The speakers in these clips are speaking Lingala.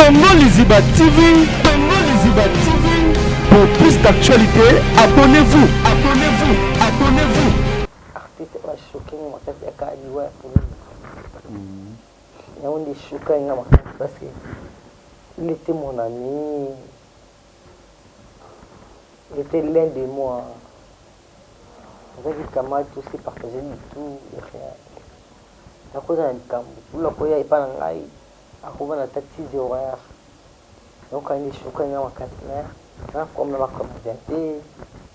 Congo Liziba TV, Congo Liziba TV. Pour plus d'actualités, abonnez-vous, abonnez-vous, abonnez-vous. Artiste oyo achoke nga makasi ya kaka liwa ya pululu yango nde echoka nga makasi parce que il était mon ami, il était l'un de moi, azalaki camarade, tosi partage du tout de rien. Nakoza na likambo, pululu akoya epa na ngai, akovanda ata 6 horaire. Donc nde echoka nga makasi, mais na problème na bacomédien te.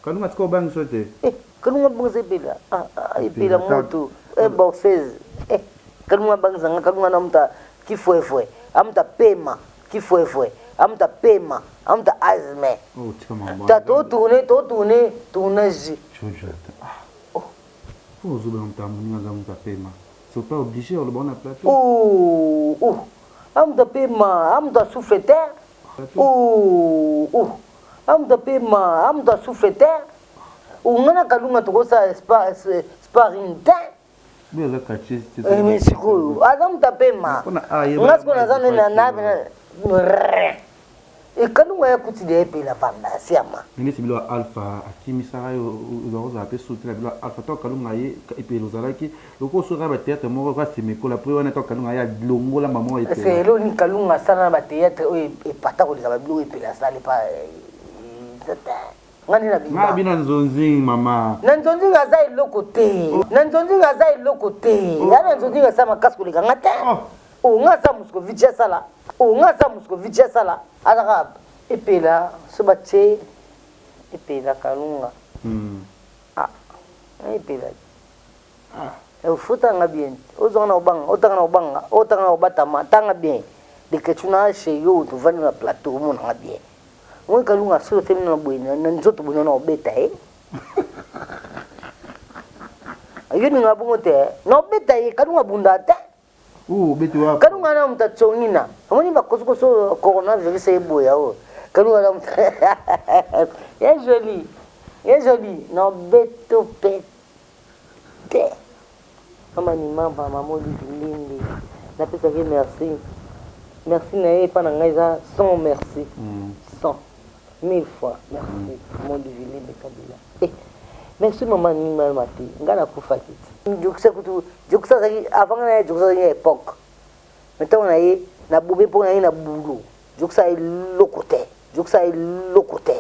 Kalunga tika obangi so te. Eh, Kalunga bangisa epela. Ah, ah, epela moto eh, boxeuse eh, Kalunga bangisa nga. Kalunga na muta kifuefue, amuta pema kifuefue, amuta pema, amuta asthme. Oh, tika mambo. Ta totourne totourne tournage. Jojo ata. Ah. Oh. Po ozoba moto amoninga aza moto apema. C'est pas obligé oloba wana plateau. Oh, oh. Amuta pema, amuta souffle te. Oh, oh. Amuta pema, amuta souffle te. Nga na Kalunga tokosala sparring te. Bi aza quartier te. Eh, mais sikoyo aza moto apema. Mpona a yeba nga sikoyo naza nde na ekalunga ya kuti de epela vanda siama. Neti bilo ya Alpha akimisaka yo, ozala mpe suti na bilo ya Alpha to Kalunga ye epela ozalaki lokola osoka batheatre moko ka semekola po wana to Kalunga ye alongola mama oyo epela. Eloko nini Kalunga asala na batheatre oyo epata koleka babiloko epela asali pa eza te? Nga nde nabima. Nga bina nzonzing mama. Na nzonzing aza eloko te. Na nzonzing aza eloko te. Ya na nzonzing asala makasi koleka nga te. Oh, nga aza Moscovici asala. Oh, nga aza Moscovici asala. Azaka epela so batie epela Kalunga. Ah, nga epela. Ah, ofutanga nga bien. Ozwanga na obanga, otanga na obanga, otanga na obatama, tanga bien. Leketchou na chez yo tovandi na plateau omona nga bien. Moi Kalunga soki otemi na boye na nzoto boye na obeta ye. Yo ninga bongo te, na obeta ye. Kalunga bunda te. Oh, obeti wapi? Kalunga na moto atsongina. Omoni bakosokoso coronavirus eboya oyo. Kalunga na moto ye joli, ye joli na obeto pe te. Mama ni mama, mama Olive Lembe, napesaki ye merci. Merci na ye epa na ngai eza 100 merci. 100 mille fois merci, mama Olive Lembe Kabila. Eh, merci mama ni mama te, ngai nakufaki te. Jokisa kutu, Jokisa azalaki avant ngai na ye, Jokisa azalaki na époque. Mais ntango na ye nabomi mpo na ye na boulot. Jokisa eloko te. Jokisa eloko te.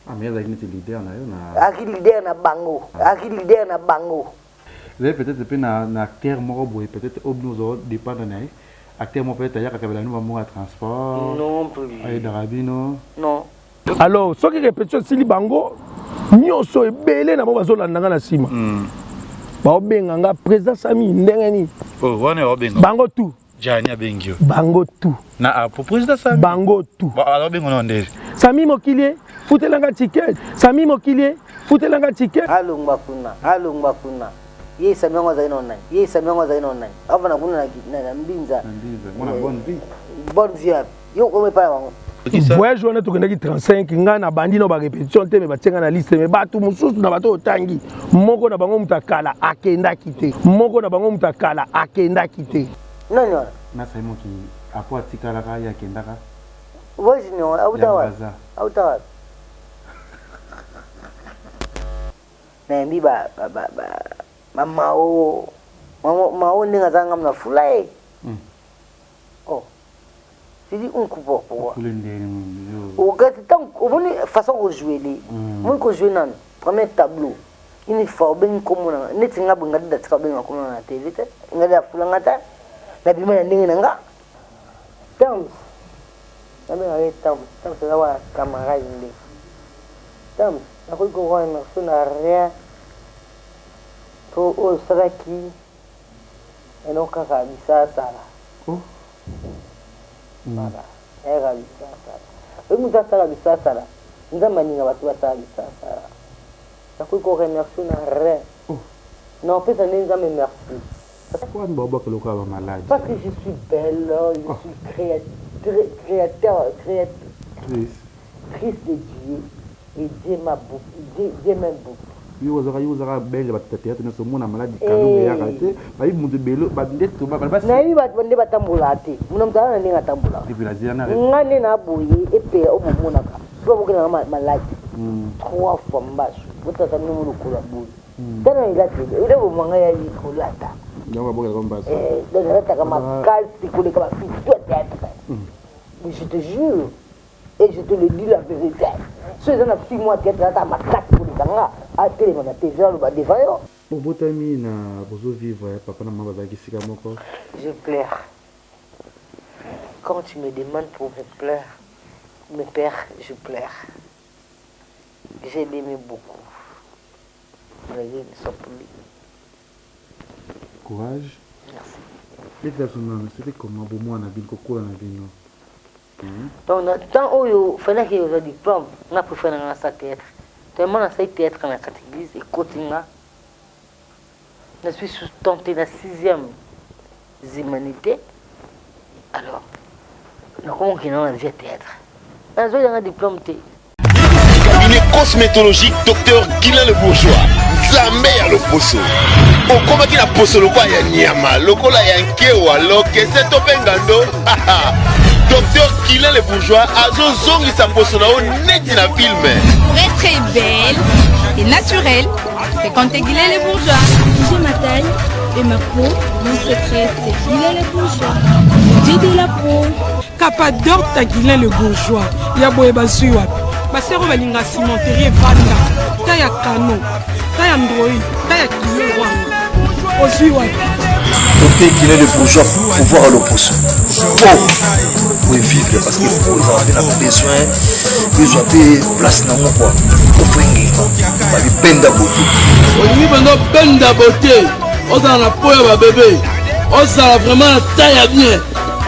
Ah, mais azalaki neti leader na yo na. Azalaki leader na bango. Azalaki leader na bango. Ezali peut-être mpe na acteur moko boye peut-être oyo bino ozo dépendre na ye, acteur moko peut-être ayaka kabela bino bambongo ya transport. Non plus. Ayedaka bino. Non. Alors soki répétition esili, bango nyonso ebele na bango bazolanda nga na nsima, baobenga nga président Sami ndenge nini. Oh, wana baobenga bango tout. Jani abengi yo. Bango tout. Na apo président Sami. Bango tout. Abenga na ndenge. Sami Mokili, futelanga ticket. Sami Mokili, futelanga ticket. Alongwa kuna, alongwa kuna. Ye Sami yango azali na nani? Ye Sami yango azali na nani? Avanda kuna na Mbinza. Na Mbinza, mwana bonne vie. Bonne vie. Yo komi epai na bango. Voyage wana tokendaki 35, ngai na bandi na barépétition te, me batie ngai na liste, me bato mosusu na bato otangi, moko na bango moto akala akendaki te, moko na bango moto akala akendaki te. Nani wana? Na Sami Mokili apo atikalaka ye akendaka. Voyage ni auta wapi? Auta wapi? Nayambi ba ba ba ba mao mao ndenge aza ngam na fula ye. Oh. Tu dis un coup pourquoi? Okati tant omoni façon ko jouer li. Omoni ko jouer nanu premier tableau. Une fois obengi kombo na neti nga boye, ngadi datika obenga kombo na TV te. Ngadi afula nga te. Nabima na ndenge na nga. Tams. Nabenga ye Tams. Tams aza wa camarade nde. Tams nakoki ko remercier na rien. Po oyo osalaki eno kaka bisasala. Oh. Voilà. Eyaka bisasala. Oyo moto asala bisasala, Nzambe alinga bato basala bisasala. Nakoki ko remercier na rien. Oh. Na opesa nde Nzambe merci. Pourquoi babwaka lokola bamaladi? Parce que je suis belle, je suis créateur, créatrice de Dieu. Et Dieu m'a beaucoup, Dieu, Dieu m'aime beaucoup. Yo ozaka yo ozaka belge bato ya théâtre nyonso omona maladi kalunga eyaka te bayebi moto ebele nde nayebi bato nde batambolaka te mona moto aza na ndenge atambolaka nga nde na boye epela oyo bomonaka mpe babokelanga maladi trois fois mbasu botata ndenge lokolo ya boye tana elati ede bomanga ya kolata donc nalataka makasi koleka bafille tout ya théâtre. Je te jure et je te le dis la vérité, so eza na fille mwa théâtre alata makasi koleka nga, atelema na TV, aloba devant yo. Obotami na bozovivre, papa na mama bazalaki esika moko? Je pleure quand tu me demandes pour mes pleurs, mes pères, je pleure. J'ai aimé beaucoup, mais ils ne sont plus. Courage. Merci. Betela biso nano, c'était comment bomwana bino, kokola na bino? Donc na temps oyo fallait ozwa diplôme, nga préfère nanga nasala théâtre. Tellement nasali théâtre na kati église, ekoti nga, nazwi tenté na sixième humanité. Alors nakomokende na vie ya théâtre, nazwi yanga diplôme te. Cabinet cosmétologique Docteur Guilain Le Bourgeois, Nzambe ya loposo. Okomaki na poso lokola ya nyama, lokola ya nkewa, lokese to mpe ngando. Docteur Guilain Le Bourgeois azozongisa poso na yo neti na film. Pour être belle et naturelle, fréquentez Guilain Le Bourgeois. J'ai ma taille et ma peau, mon secret, c'est Guilain Le Bourgeois. Beauté de la peau. Capador ta Guilain Le Bourgeois ya boye bazwi wapi? Basero balinga cimenterie evanda ta ya kano, ta ya android, ta ya kilo wana ozwi wapi? Docteur Guilain Le Bourgeois, pouvoir à l'opposition po vivre, parce que po ezala mpe na besoin ezwa mpe place nango kua ofengenga babipenda bote. Olingi mpenza obenda bote, ozala na po ya babebe, ozala vraiment na taille ya bien.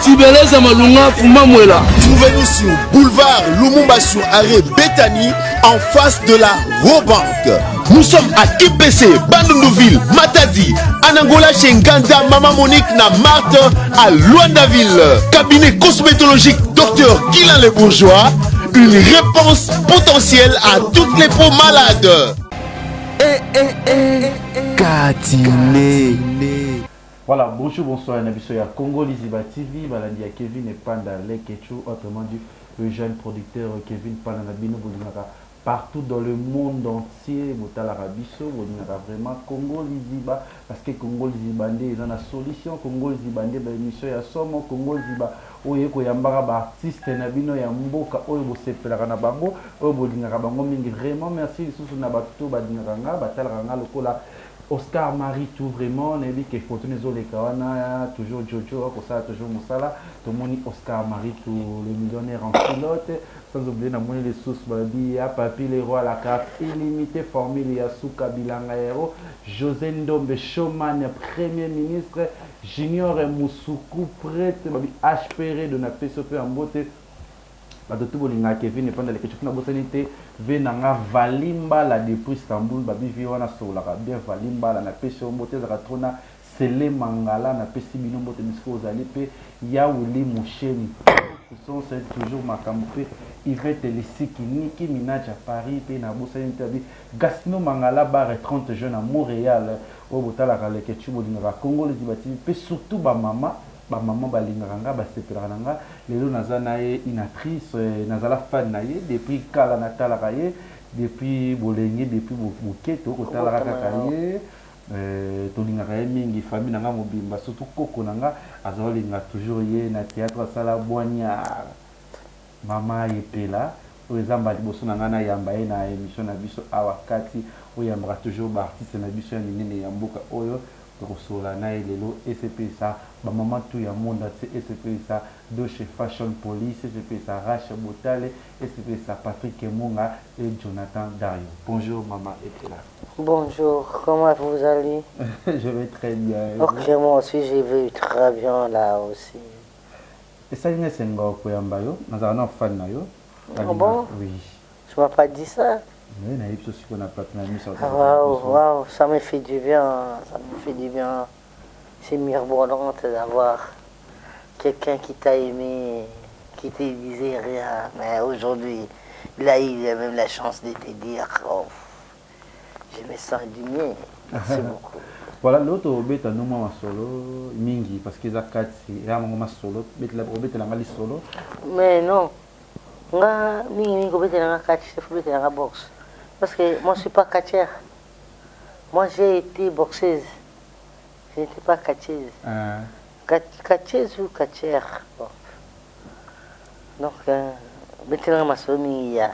Tibeleza Malunga Fuma Mwela. Trouvez-nous sur boulevard Lumumba, sur arrêt Bethany, en face de la Rawbank. Nous sommes à Kipese, Bandunduville, Matadi, Anangola chez Nganda, Maman Monique na Marthe à Luandaville. Cabinet cosmétologique Docteur Guilain Le Bourgeois, une réponse potentielle à toutes les peaux malades. Eh, eh, eh, Katine. Voilà, bonjour, bonsoir, na biso ya Congo Liziba TV, balandi ya Kevin Epanda Lekechu, autrement dit, le jeune producteur Kevin Panda na bino bolingaka partout dans le monde entier, botalaka biso, bolingaka vraiment Congo Liziba, parce que Congo Liziba nde eza na solution, Congo Liziba nde ba émission ya somo, Congo Liziba oyo ekoyambaka ba artiste na bino ya mboka oyo bosepelaka na bango, oyo bolingaka bango mingi. Vraiment merci lisusu na bato to balingaka nga, batalaka nga lokola Oscar Marie tout vraiment nayebi ke photo nezoleka wana toujours Jojo akosala toujours mosala. Tomoni Oscar Marie tout le millionnaire en pilote, sans oublier namoni lisusu balobi ya Papi le roi, la carte illimité, formule ya suka bilanga hero José Ndombe Showman, premier ministre Junior Musuku prêtre babi HPR de napesi mpe ya mbote. Bato tu bolingaka Kevin Epanda Lekechu mpona bosani te ve na nga Valimbala depuis Istanbul, babi vie wana sololaka bien. Valimbala, napesi yo mbote. Ezalaka trop na Sele Mangala, napesi bino mbote bisika ozali. Mpe Yawili Musheni puissance toujours makambo, mpe Ivete Lisiki, Niki Minaj ya Paris, mpe nabosani te babi Gasino Mangala bare 30 juin na Montréal. Oyo botalaka Lekechu, bolingaka Congo Liziba TV, mpe surtout bamama, bamama balingaka nga, basepelaka na nga. Lelo naza na ye, une actrice, nazala fan na ye depuis kala, natalaka ye depuis bolenge, depuis boke tokotalaka kaka ye. Tolingaka ye mingi, famille na nga mobimba, surtout koko na nga aza kolinga toujours ye na théâtre asala bwanya. Mama Epela oyo eza mbala liboso na ngai nayamba ye na émission na biso awa kati oyo yambaka toujours baartiste na biso ya minene ya mboka oyo. Tokosola na ye lelo, esepelisa bamama tu ya monde entier, esepelisa Doche Fashion Police, esepelisa Rache Botale, esepelisa Patrick Kemunga et Jonathan Dario. Bonjour Mama Epela. Bonjour, comment vous allez? Je vais très bien. Ok, moi aussi je vais très bien là aussi. Esali nga esengo koyamba yo, nazala na fan na yo. Ah bon? Oui. Tu m'as pas dit ça? Oui, nayebi biso sikoyo na plateau na miso. Ah, waouh, waouh, ça me fait du bien, ça me fait du bien. C'est mirobolant d'avoir quelqu'un qui t'a aimé, qui te disait rien. Mais aujourd'hui, là, il a même la chance de te dire, oh, Je me sens du mieux. Merci beaucoup. Voilà, lelo tobeta no mwa masolo mingi parce que eza kati eza mango masolo obetela nga lisolo. Mais non, nga mingi mingi kobetela nga catch, il faut betela nga boxe. Parce que moi je suis pas catcheur. Moi j'ai été boxeuse. Je n'étais pas catcheuse. Catcheuse ou catcheur. Bon. Donc, betela nga masolo mingi ya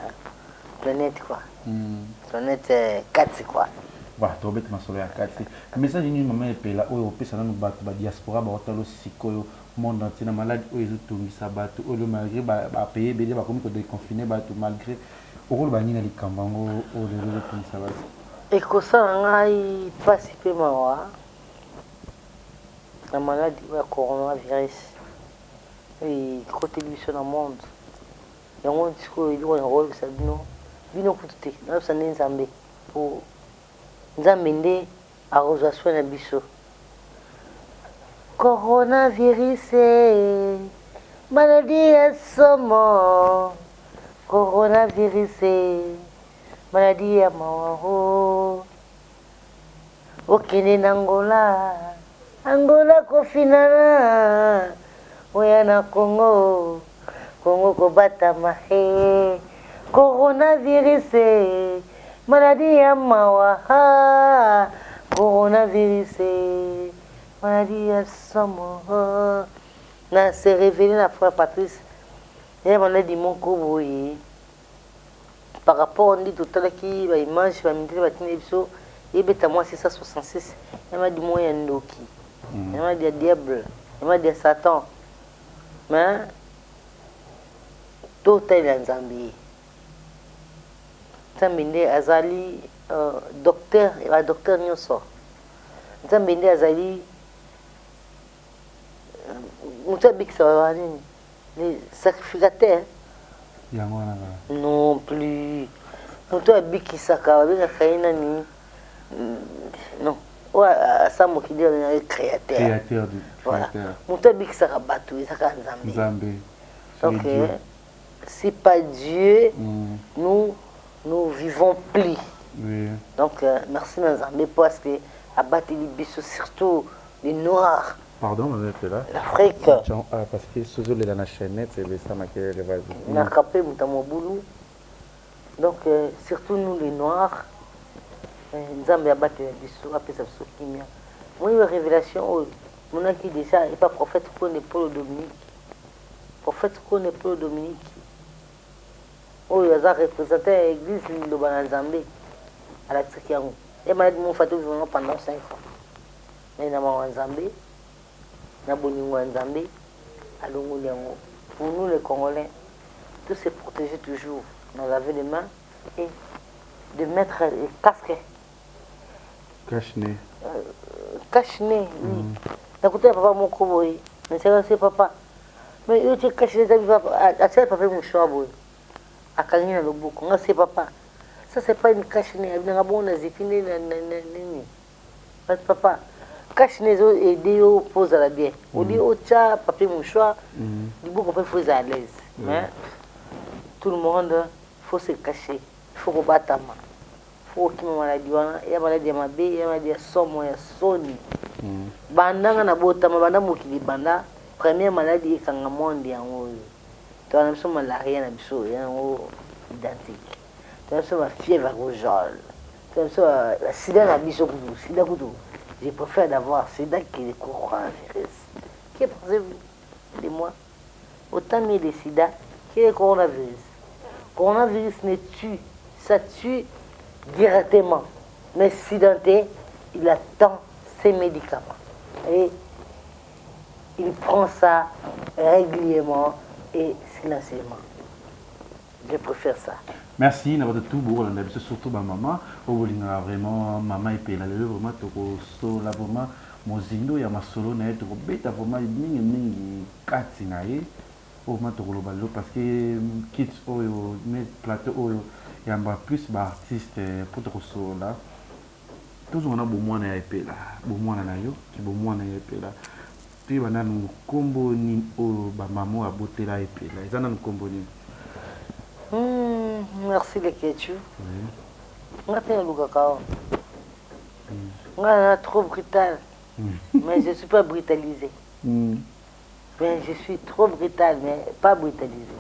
planète quoi. Planète kati quoi. Voilà, tobeta masolo ya kati. Message nini mama Epela oyo opesa nanu bato ba diaspora baotalo sikoyo monde entier na maladi oyo ezotungisa bato oyo malgré ba pays ebele bakomi kodéconfiner bato, malgré okoloba nini na likambo yango oyo lelo ezotungisa bato? Ekosala ngai mpasi mpe mawa na maladi oyo ya coronavirus oyo ekoteli biso na monde yango. Sikoyo eloko na koyebisa bino, bino kutu te, nayebisa nde Nzambe, po Nzambe nde akozwa soin na biso. Coronavirus, maladie ya somo. Coronavirus, maladie ya mawa. O okende na Angola, Angola kofinana, oya na Congo, Congo kobatama. He coronavirus, maladie ya mawa. Coronavirus, maladie ya somo. Na se révélé na frère Patrice ya maladi moko boye par rapport nde totalaki baimage bamindele batindi biso. Ebeta mwa 666 ya maladi moko ya ndoki, ya maladi ya diable, ya maladi ya Satan. Mais totalela Nzambe. Nzambe nde azali docteur ya badocteur nyonso. Nzambe nde azali moto abikisa ba nini, les sacrificateurs. Yango wana kaka. Non plus, moto abikisaka babengaka ye nani? Non, oyo asa mokili babengaka ye créateur. Créateur du Voilà. Créateur. Moto abikisaka bato eza kaka Nzambe. Nzambe. Donc C'est Dieu. Si pas Dieu, nous nous vivons plus. Donc merci na Nzambe parce que abateli biso, surtout les Noirs. Pardon, maman Epela. L'Afrique. Tiens, ah, parce que sozolela na chaînette ebesa makelele, vas-y. Naka mpe moto ya mobulu. Donc surtout nous les Noirs, Nzambe abatela biso, apesa biso kimia. Moi révélation oyo monaki déjà epa prophète Kone Paul Dominique, prophète Kone Paul Dominique oyo aza représentant ya église Liloba na Nzambe, alakisaki yango ye maladi mo fati ovivanga pendant 5 ans. Mais na mawa Nzambe, na bolingo ya Nzambe, alongoli yango. Pour nous les Congolais, tous se protéger toujours, nous laver les mains et de mettre le casque. Cache-nez. Cache-nez, oui. Nakuta papa moko boye, naseka se papa, mais yo tie cache-nez eza papa atia papier mouchoir boye, akangi na loboko. Nga se papa, ça c'est pas une cache-nez. Abinanga bongo na zipi nde nini. Papa, cache-nez ezo aider yo mpo ozala bien olie otya papier mouchoir liboko mpe faut eza à l'aise. Mais tout le monde faut se cacher, faut kobatama, faut kokima maladi wana ya maladi ya mabe, ya maladi ya somo, ya soni. Bandanga na botama, banda mokili banda, première maladi ekanga monde yango oyo. Toza na biso malaria na biso yango identique, toza na biso bafièvre rougeole, toza na biso basida na biso kutu. Sida kutu, je préfère d'avoir sida que le coronavirus. Que pensez-vous de moi? Autant mieux le sida que le coronavirus. Coronavirus ne tue, ça tue directement, mais sidenté, il attend ses médicaments et il prend ça régulièrement et silencieusement. Je préfère ça. Merci na bato tu bokolanda biso, surtout bamama oyo bolingaka vraiment mama Epela. Lelo vraiment tokosola vraiment mozindo ya masolo na ye, tokobeta vraiment mingimingi kati na ye oyo vraiment tokoloba lelo, parce que kit oyo, plateau oyo yamba plus baartiste mpo tokosolola. Tozonga na bomwana ya Epela, bomwana na yo, ki bomwana ya Epela. Toyeba nanu nkombo nini oyo bamama oyo abotela Epela, eza nanu nkombo nini? Merci Lekechu. Oui. Nga mpe nalukaka o. Nga na trop brutal. Mais je suis pas brutalisé. Mais je suis trop brutal, mais pas brutalisé.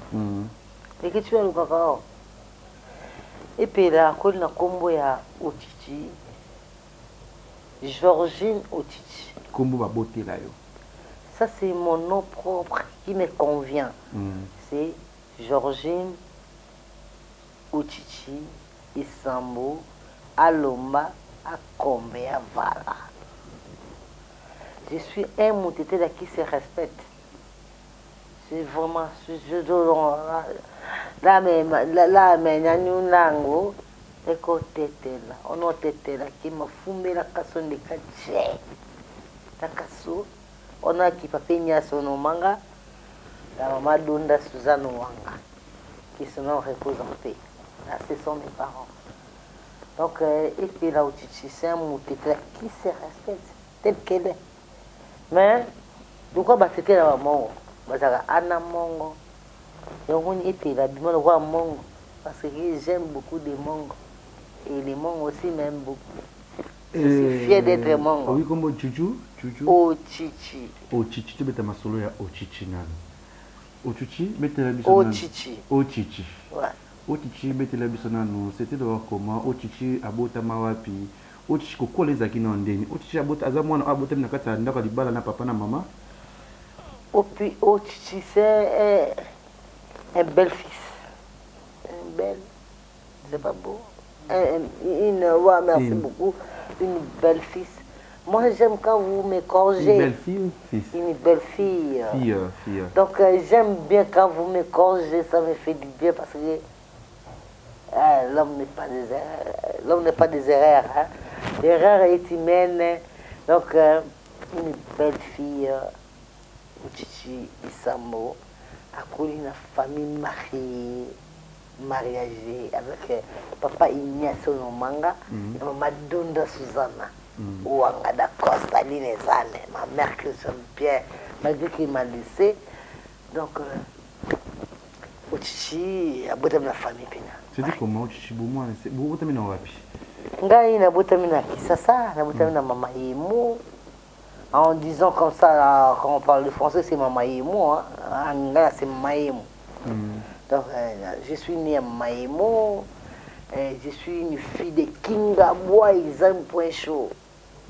Leke tu alukaka o. Epela akoli na nkombo ya Ochichi. Georgine Ochichi. Nkombo babotela yo. Ça, c'est mon nom propre qui me convient. C'est Georgine Ochichi Isambo Alomba Akombe Avala. Je suis un Moutetela qui se respecte. C'est vraiment. Je, là, mais, là, là, mais, nango, ekotetela, onotetela, ki mafumbela kaso ndeka tche. Takaso, ona ki papa nyaso no manga, la maman Dunda Suzanne Wanga, qui se nom repose en paix. Là, ce sont mes parents. Donc, et puis là, c'est un Moutetela qui se respecte, tel qu'elle est. Mais, pourquoi batetela ba mongo? Bazaka ana mongo. Yango ni epela bima lokola mongo. Parce que j'aime beaucoup de mongo. Et les mongo aussi m'aiment beaucoup. Je suis fier d'être mongo. Oui, kombo Juju, Juju. Ochichi. Ochichi, tobeta masolo ya Ochichi nanu. Ochichi, betela biso nanu. Ochichi. Ochichi. Ouais. Ochichi, betela biso nanu. C'était d'abord comment Ochichi abotama wapi? Ochichi kokola ezalaki na ndeni. Ochichi abota aza mwana oyo abotami na kati ya ndako ya libala na papa na mama. Opi Ochichi, c'est un bel fils. Un bel, c'est pas beau. Une, ouais, merci beaucoup. Une belle fille. Moi, j'aime quand vous m'égorgez. Une belle fille ou fils? Une belle fille. Fille, fille. Donc, j'aime bien quand vous m'égorgez, ça me fait du bien parce que l'homme n'est pas des erreurs. L'homme n'est pas des erreurs. Hein. L'erreur est humaine. Donc, une belle fille, Ochichi Isambo, a connu une famille mariée, mariagée avec papa Ignacio Nomanga et maman Dunda Susanna. Ouanga da Costa Linezane, ma mère que j'aime bien, malgré qu'il m'a laissé. Donc, Ochichi abotami na famille pena. C'était comment Ochichi bomwana? Bobotami na wapi? Ngai nabotami na Kisasa, nabotami na mama Yemo. En disant comme ça, quand on parle le français, c'est mama Yemo. Hein. Ngai, c'est mama Yemo. Donc, je suis née à Maïmo. Je suis une fille de Kingabwa, ils point chaud.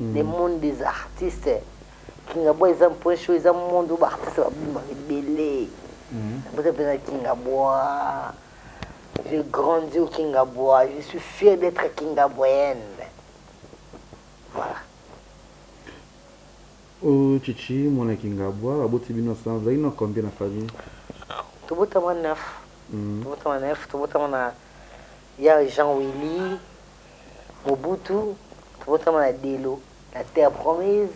Le monde des artistes. Kingabwa, ils point chaud, ils ont un monde où artistes sont belé. Kingabwa. J'ai grandi au Kingabwa. Je suis fière d'être Kingabwaenne. Voilà. Oh, Chichi, mon Kingabwa, aboti bino ensemble. Vous avez combien de famille? Tobotama 9. Tobotama 9, tobotama na ya Jean Willy, Mobutu, tobotama na Delo, la terre promise,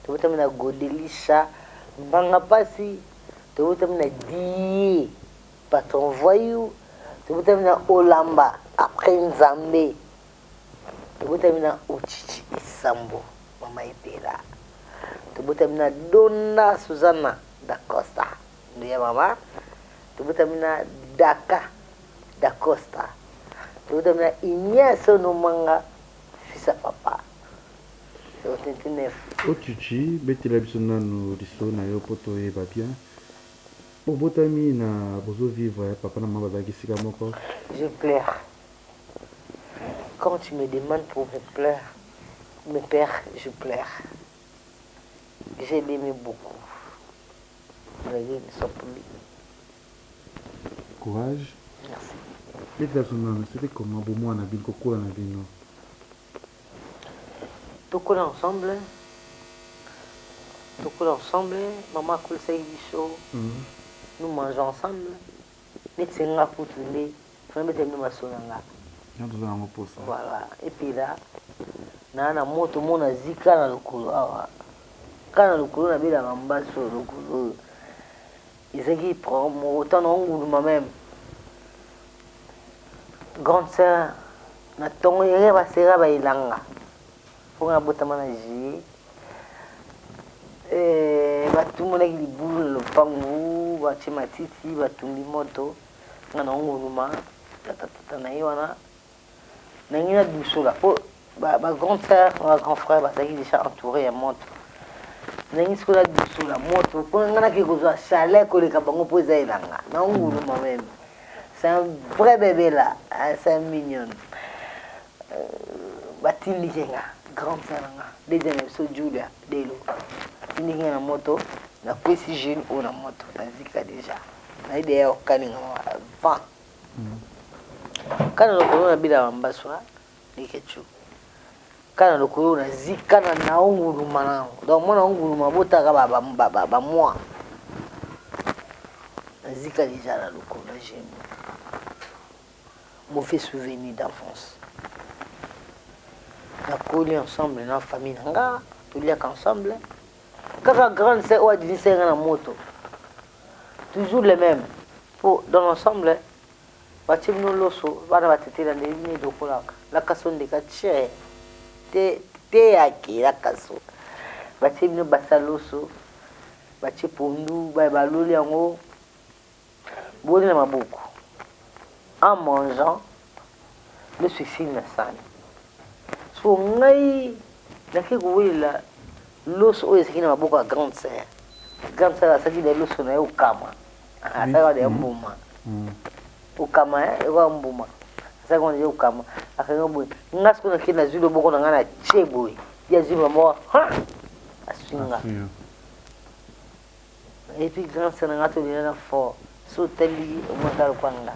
tobotama na Godelisha, Mbanga Pasi, tobotama na Die, patron voyou, tobotama na Olamba, après Nzambe, tobotama na Ochichi Isambo, mama Epela, tobotama na Donna Susanna da Costa, ndoya mama, tobotama na Daka da Costa, tobotama na Ignace Nomanga, fils à papa. C'est au 29. Ochichi, betela biso nanu lisolo na yo po toyeba bien. Obotami na bozovivre papa na mama bazalaki esika moko. Je pleure. Quand tu me demandes pour me plaire, mes pères, je pleure. J'ai l'aimé beaucoup. Mais ils ne sont plus. Courage. Merci. Betela biso nanu, c'était comment bomwana bino kokola na bino? Tokola ensemble. Tokola ensemble. Maman akolisaki biso. Nous mangeons ensemble. Neti nga kutu nde fana betela bino masolo na nga. Nyonso toza nango posa. Voilà. Et puis là, na moto mona zika na lokolo awa. Ka na lokolo nabelaka mbaso lokolo. Ezalaki autant na nguluma même. Grande sœur na tongo yaya basera baelanga. Mpo nga botama na juillet. Batumonaki libulu na lopangu, batie matiti, batumbi moto. Nga na nguluma, tata tata na ye wana. Nangi na dusola po ba, ba grande sœur ba grand frère bazalaki déjà entouré ya moto. Nangi sikoyo na dusola moto po nga nake kozwa chaleur koleka bango po eza elanga. Na nguluma meme. C'est un vrai bébé là, hein, c'est un mignon. Euh, batindiki nga grande sœur na nga deuxième na biso Julia Delo atindiki nga na moto nakwesi jeune oyo na moto nazika déjà nayi deya kokalinga avant kana lokolo na bila bambaswa leketchu kana lokolo nazika na naonguluma nango donc mwana onguluma botaka bamwa nazika deja na lokolo na genou. Mauvais souvenir d'enfance. Nakoli ensemble na famille na nga, toliaka ensemble. Kaka grande sœur oyo adilisaki nga na moto. Toujours le même. Po dans l'ensemble, batie bino loso, bana batetela nde bino edokolaka. Lakaso ndeka tche. Te teyake lakaso. Batie bino basa loso, batie pondu, baloli yango. Boni na maboko en mangeant loso esili na sani so ngai nake kowelela loso oyo ezalaki na maboko ya grande sœur. Grande sœur asalaki da loso na ye okama, asalaka da mbuma okama ekoka mbuma, asalaki wana okama, akangi boye. Nga sikoyo nake nazwi loboko na ngai na tie boye, ye azwi mama aswi nga. Et puis grande sœur na nga tolelana fort. So otali omoni kaka lokola nga.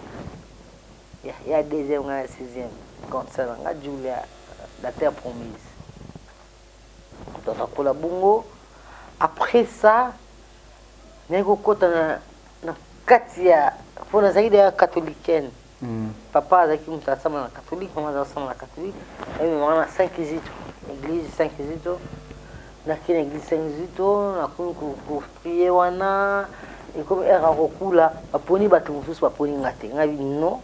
Ya, ya deuxième nga na sixième. Grande sœur na nga Julia, la terre promise. Donc akola bongo. Après ça, naye kokota na, na kati ya mpo nazalaki deja catholicaine. Papa azalaki moto asamba na catholique, mama azalaki asamba na catholique. Ayebimaka na Saint Kizito, église Saint Kizito. Nakei na église Saint Kizito, nakomi koprier wana, ekomi heure ya kokula, baponi bato mosusu, baponi nga te. Ngai non,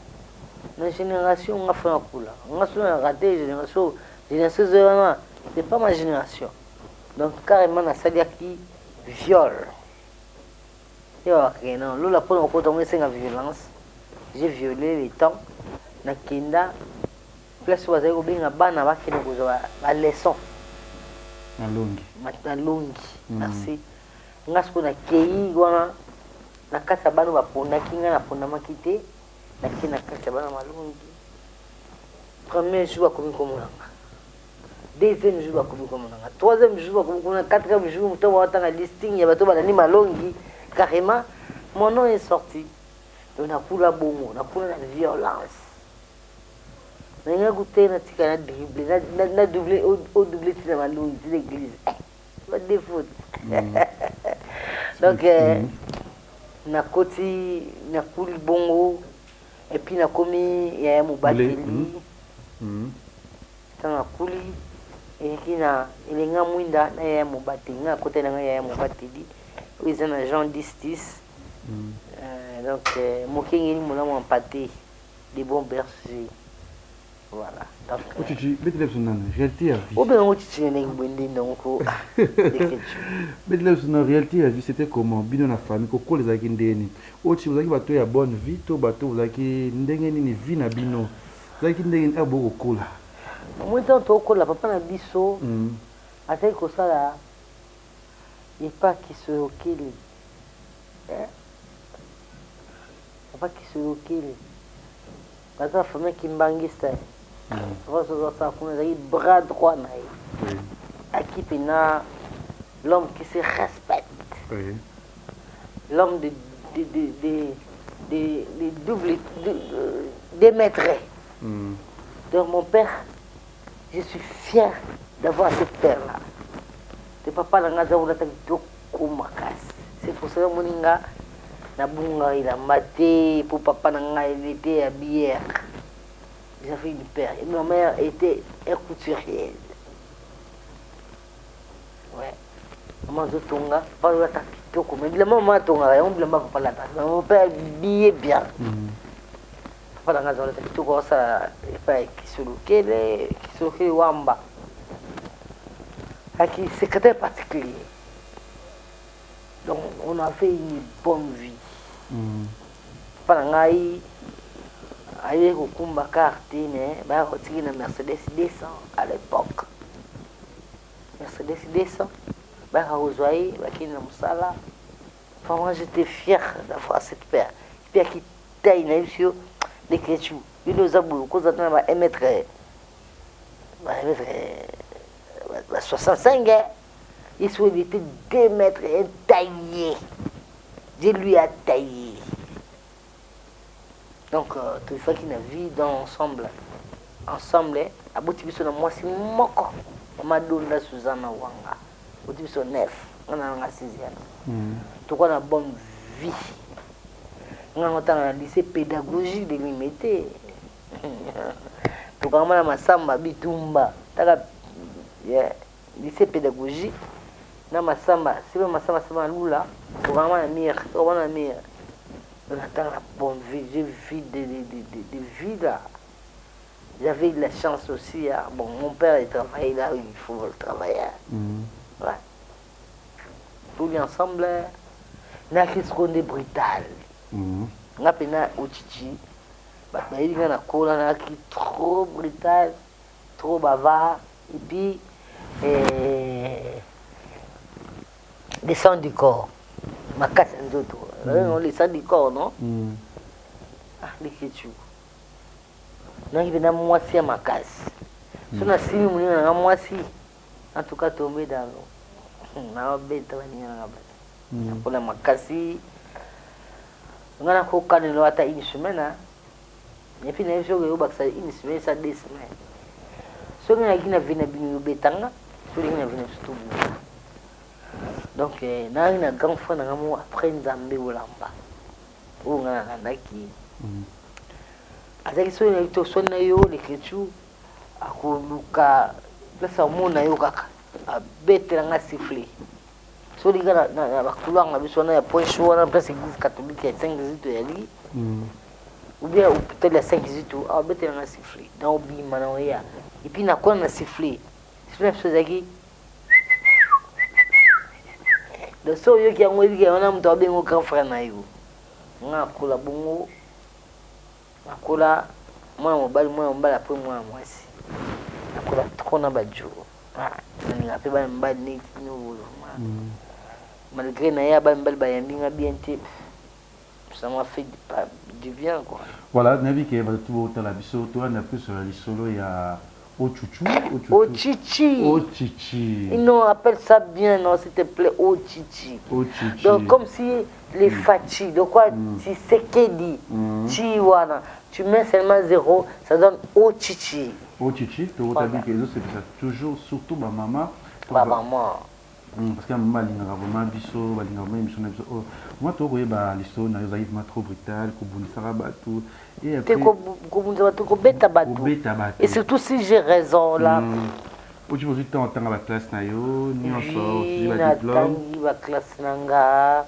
na génération nga fo nakula. Nga so na raté génération, génération ezoya wana, c'est pas ma génération. Donc carrément nasaliaki viol. Yo akende non, lola mpona kokota ngo esenga violence. J'ai violé le temps. Nakenda place oyo bazali kobenga bana bakende kozwa ba leçon. Malongi. Malongi, merci. Nga sikoyo nakei wana na kati ya bana baponaki nga, napondamaki te. Nakei na kati ya bana malongi. Premier jour bakomi komona nga. Deuxième jour bakomi komona nga. Troisième jour bakomi komona, quatrième jour moto batanga listing ya bato balandi malongi carrément mon nom est sorti. Donc nakula bongo, nakula na violence. Nalinga kute natika na dribble na na double au double tina malongi tina église. Ba défaut. Donc nakoti nakuli bongo et puis nakomi yaya mobateli. Ntango nakuli eleki na elenga mwinda na yaya mobateli, ngai nakotaki na ngai yaya mobateli oyo eza na Jean 10 10. Donc mokengeli molamu ya mpate, de bon berger. Voilà. Donc Ochichi, betela biso nanu réalité ya vie. Obenga ngo chichi na ndenge boye nde nango ko Betela biso na réalité ya vie, c'était comment bino na famille kokola ezalaki ndenge nini? Ochi bozalaki bato ya bonne vie to bato bozalaki ndenge nini vie na bino? Ezalaki ndenge nini awa bokokola? Omoni ntango tokokola papa na biso azalaki kosala epa Kisolokele. Papa Kisolokele baza na famille kimbangista. Papa soki asala kuna azalaki bras droit na ye. Aki mpena l'homme qui se respecte. L'homme de double de, de mètres. Donc mon père, je suis fier d'avoir ce père-là. De papa na nga aza kolata kitoko makasi. C'est pour ça omoni nga nabunga elamba te po papa na nga il était habillé. J'avais une père. Et ma mère était un couturière. Ouais. Maman azotonga, papa alata kitoko. Mais bilamba maman atongaka yango bilamba papa alataka. Mon père habillé bien. Papa na nga azalaka kitoko asala epai ya Kisolokele, Kisolokele Wamba. Aki secrétaire particulier. Donc on a fait une bonne vie. Papa na ngai Ayebi kokumba car te, mais baya kotiki na Mercedes 200 à l'époque. Mercedes 200, bayaka kozwa ye, bakende na mosala. Vraiment, j'étais fier d'avoir cette paire. Et puis aki taille na biso yo, leketchou. Bino oza boye, okozwa ata na ba 1 mètre, ba 1 mètre, ba 65, hein. Ye soki il était 2 mètres, un taillé. Dieu lui a taillé. Donc, tofaki na vie dans ensemble. Ensemble, aboti biso na mwasi moko. Mama Donda Suzanna Wanga. Aboti biso 9. Nga na nga 6e. Tokoa na bonne vie. Nga ngotanga na lycée pédagogique de Limete. Tokangama na Masamba bitumba. Taka yeah, lycée pédagogique na Masamba, sebe Masamba sebe Lula, tokangama na mire, tokangama na mire. Donc natanga na bonne vie, j'ai vu de vie là. J'avais eu de la chance aussi. Hein. Bon, mon père il travaillait là, il faut le travailler. Ouais. Tous les ensemble, na risque brutal. Nga pena ochichi, ba bayi nga na kola na ki trop brutal, trop bavard et puis descend du corps. Makasi nzoto. On descend du corps, non? Ah, lekechu. Nangi pena mwasi ya makasi. So na simi munina na mwasi, en tout cas tombé dans l'eau. Na beta baninga na basi. Nakola makasi. Nga na kokanelo ata une semaine, hein. Et puis na biso yo bakisa une semaine, ça deux semaines. Soki nayaki na vie na bino yo betanga, soki na vie na biso tobunda. Donc nayaki na grand frère na nga moko après Nzambe bolamba. Oyo nga nalandaki. Azalaki soki nayaki toswani na yo lekechu akoluka place amona yo kaka abetela nga sifflet. Soki nga na ba couloir na biso wana ya point chaud wana place église catholique ya 5 zito yali. Ou bien hôpital ya 5 zito abetela nga sifflet. Na obima na oya. Et puis nakona na sifflet. Sifflet na biso ezalaki donc so oyoki yango oyebi ke wana moto abengo grand frère na yo. Nga nakola bongo, nakola mwana mobali, mwana mobali après mwana mwasi. Nakola trop na ba jour. Ah, nalinga pe bana mibali neti bino boye vraiment. Malgré na ye bana mibali bayambi nga bien te, ça m'a fait du bien quoi. Voilà, nayebi ke bato botala biso toyanda plus lisolo ya Ochuchu, Ochuchu. Ochichi. Ochichi. Non, appelle ça bien, non, s'il te plaît, Ochichi. Ochichi. Donc, comme si les Fachi, de quoi Tshisekedi, Chiwana, tu mets seulement 0, ça donne Ochichi. Ochichi, tu vois bien que les autres, c'est toujours, surtout ma maman. Ma maman. Parce que maman, elle a vraiment biso, elle a vraiment biso, biso. Oh, moi, tu vois, bah, l'histoire, on arrive trop brutal, kobundisaka bato. Et après, kobundisa bato, kobeta bato. Kobeta bato. Et surtout si j'ai raison là. Oji bozwi ntango otanga ba classe na yo nyonso, Oui, ozwi ba diplôme? Natangi ba classe na nga,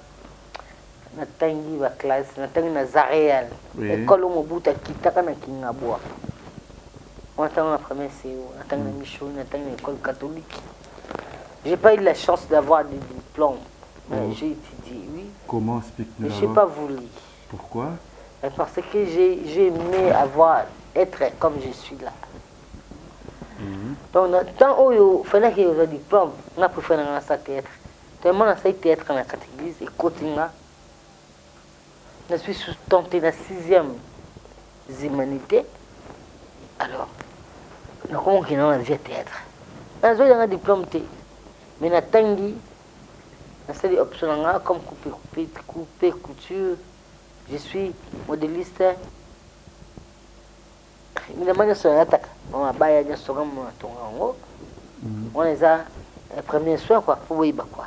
natangi ba classe, natangi na Zaréal. École oyo Mobutu akitaka na Kingabwa. Wana ntango na première CO, natangi na Michoni, natangi na école catholique. J'ai pas eu la chance d'avoir des diplômes. Mais j'ai étudié, oui. Comment explique-nous Mais j'ai d'abord? pas voulu. Pourquoi? Parce que j'ai aimé être comme je suis là. Donc, tant oyo fallait que j'ai diplôme, on a préféré dans sa théâtre. Tellement dans sa théâtre dans la église et continue. Je suis tenté la 6e humanité. Alors, nous avons dans la vie théâtre. Nous avons un diplôme T. Mais na tangi, na sali option nga comme couper, couper, couper, couture. Je suis modéliste. Évidemment, je suis un attaque. On a baillé, je suis un tonga. On les a premier soin quoi, pour voir quoi.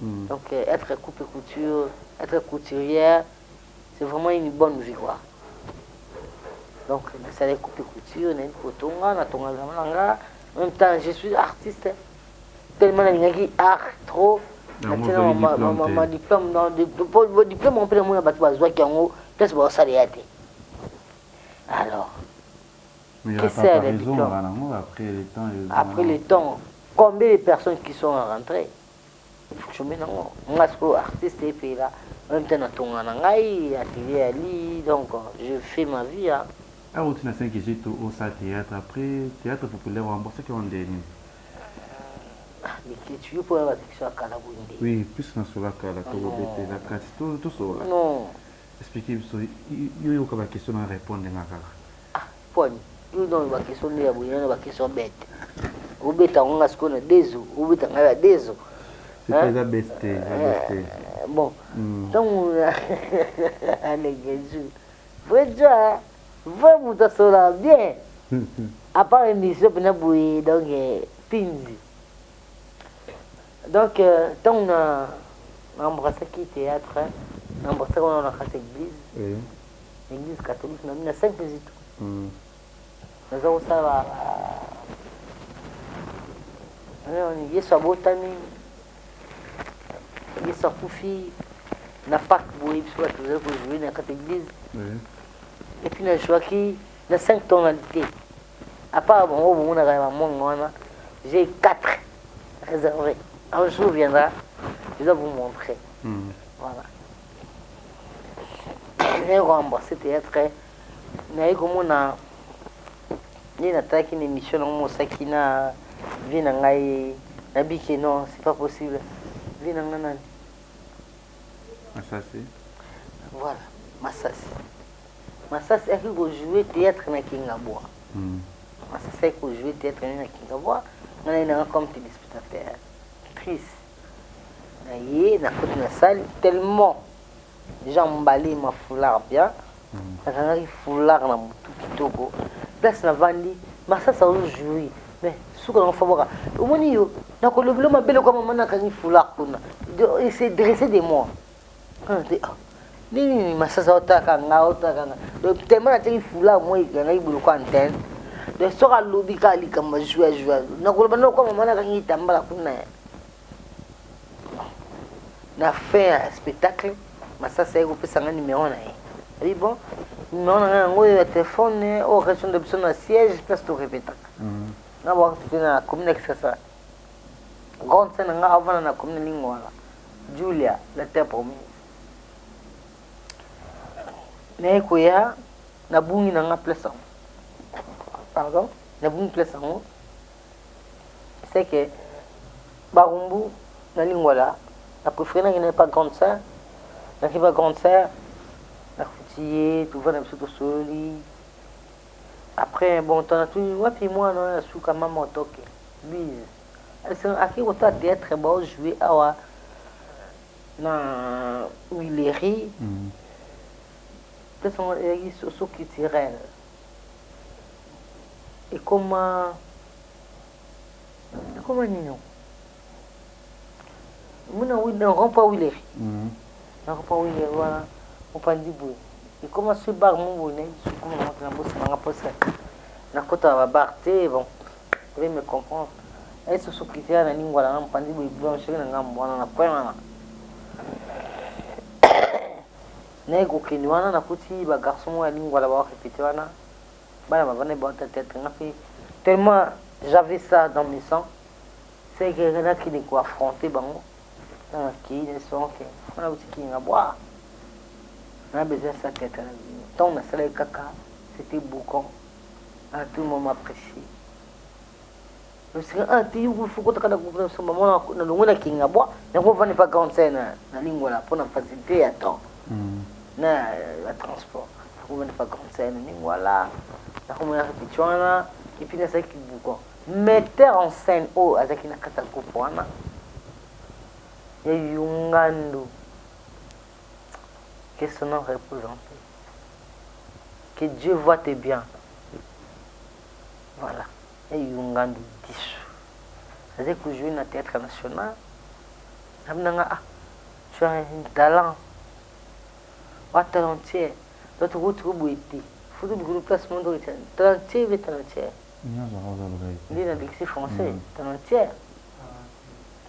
Donc être coupe couture, être couturière, c'est vraiment une bonne vie quoi. Donc ça les coupe couture, on a une tonga, on a tonga vraiment. En même temps, je suis artiste. Tellement il y a art trop. Non, moi, Maintenant, j'ai eu diplôme, ma t'es. diplôme, non, diplôme, on peut le moyen, bah, tu vois, qui en haut, peut-être, bon, ça, les a été. Alors, Mais il y a qu'est-ce pas que c'est, le raison, diplôme? voilà, non, après le temps, les Après gens, le temps, combien de personnes qui sont rentrées? Il faut que je me non. Moi, je suis artiste et puis là, en même temps, dans ton anangaï, atelier Ali, donc je fais ma vie. Hein. Awa outi na 5 Kizito osala théâtre après théâtre populaire oembrassaki yango nde nini? Ah, Leketchou, yo mpo oya ba question ya kala boye nde. Oui, plus nasolo kala tokobetela kati tosolola. Non. Expliquer biso yo yoka ba question na répondre nga kaka. Ah, poni yo donc ba question nde ya boye na ba question bête. Obeta ngo nga sikoyo na dezo, obeta nga ya dezo. C'est pas eza bête te, eza bête te. Bon, ntango Leketchou, vrai joie, vrai moto asololaka bien. À part émission mpena boye donc pinzi. Donc ntango na embrassaki théâtre, na embrassaki wana na kati ya église, église catholique na na 5 Kizito. Naza kosala Yesu abotami, Yesu akufi na Pâques boye biso bato tozali kojouer na kati ya église. Et puis najouaki na 5 tonalités. À part bango bomonaka ya bamongo wana, j'ai 4 réservés. Un jour viendra, je dois vous montrer. Voilà. Naye koembrasser théâtre, naye komona nde natalaki na émission nango mosaki na vie na ngai, nabiki non, c'est pas possible. Vie na ngai nani? Masasi. Voilà, Masasi. Masasi aki kojouer théâtre na Kingabwa. Masasi aki kojouer théâtre na Kingabwa, ngai naye nanga comme téléspectateur. Triste. Na ye nakoti na salle tellement déjà emballé ma foulard bien. Nakangaki foulard na motu kitoko. Place navandi, Masasi azojouer. Mais suka nango fa bwaka. Omoni yo, nakolobela mabele kwa mama nakangi foulard kuna. Il s'est dressé de moi. Nini Masasi aotaka nga, aotaka nga. Donc tellement natiaki foulard moi ekangaki boloko antenne. Donc soki alobi kaka likambo ajoue ajoue. Nakoloba noko mama nakangi tambala kuna. Na fin ya spectacle, Masasi aye kopesa nga numéro na ye. Abi bon, numéro na nga yango oyo ya téléphone, oyo région de biso na siège place to répétaka. Nga bwaka tote na commune ya Kinshasa. Grande scène nga avanda na commune Lingwala. Julia, la terre promise. Naye koya nabungi na nga place yango. Pardon, nabungi place yango. C'est que Barumbu na Lingwala, na préféré nakende pa grande sœur, nakende pa grande sœur, nakuti ye, tovanda biso tosololi. Après bon temps natuni wapi mwana oyo asuka mama otoke Louise. Aki kotala théâtre baojouer awa na Huilerie. Place yango ezalaki socio culturel. Ekoma ekoma nini mona na rond-point Huilerie. Na rond-point Huilerie wana mopanzi boye. Ekoma so bar mo boye nayebi so ekoma nango te na bosimanga mposa nakota ba bar te, bon, vous allez me comprendre. Aye socio culturel na Lingwala na mopanzi boye boulangerie na ngambo wana na coin wana. Naye kokende wana nakuti ba garçon moko ya Lingwala ba répéter wana. Bana bavanda baota théâtre nga mpe tellement j'avais ça dans mes sangs, c'est que nakende ko affronter bango. Nakei na sonke wana uti Kingabwa, na besoin sa théâtre na bino. Ntango nasalaki kaka, c'était boucan, ah, tout le monde m'apprécie. Ah, te yo faut kotaka na groupe na biso mama na longo na Kingabwa, nakovanda pa grande scène na Lingwala mpona facilité ya temps na ya transport. Nakovanda pa grande scène na Lingwala, nakomona répétition wana et puis nazalaki boucan. Metteur en scène oyo azalaki na kati ya groupe wana ya Yungandu, que son nom repose en paix, que Dieu voit tes biens. Voilà, ya Yungandu Disu azalaki kojouer na théâtre national. Nabinanga, ah, tu as un talent wa talentier, donc tokoki boye te, faut tobikolo place mo ndoko talentier be talentier nde nalekisi français. Talentier,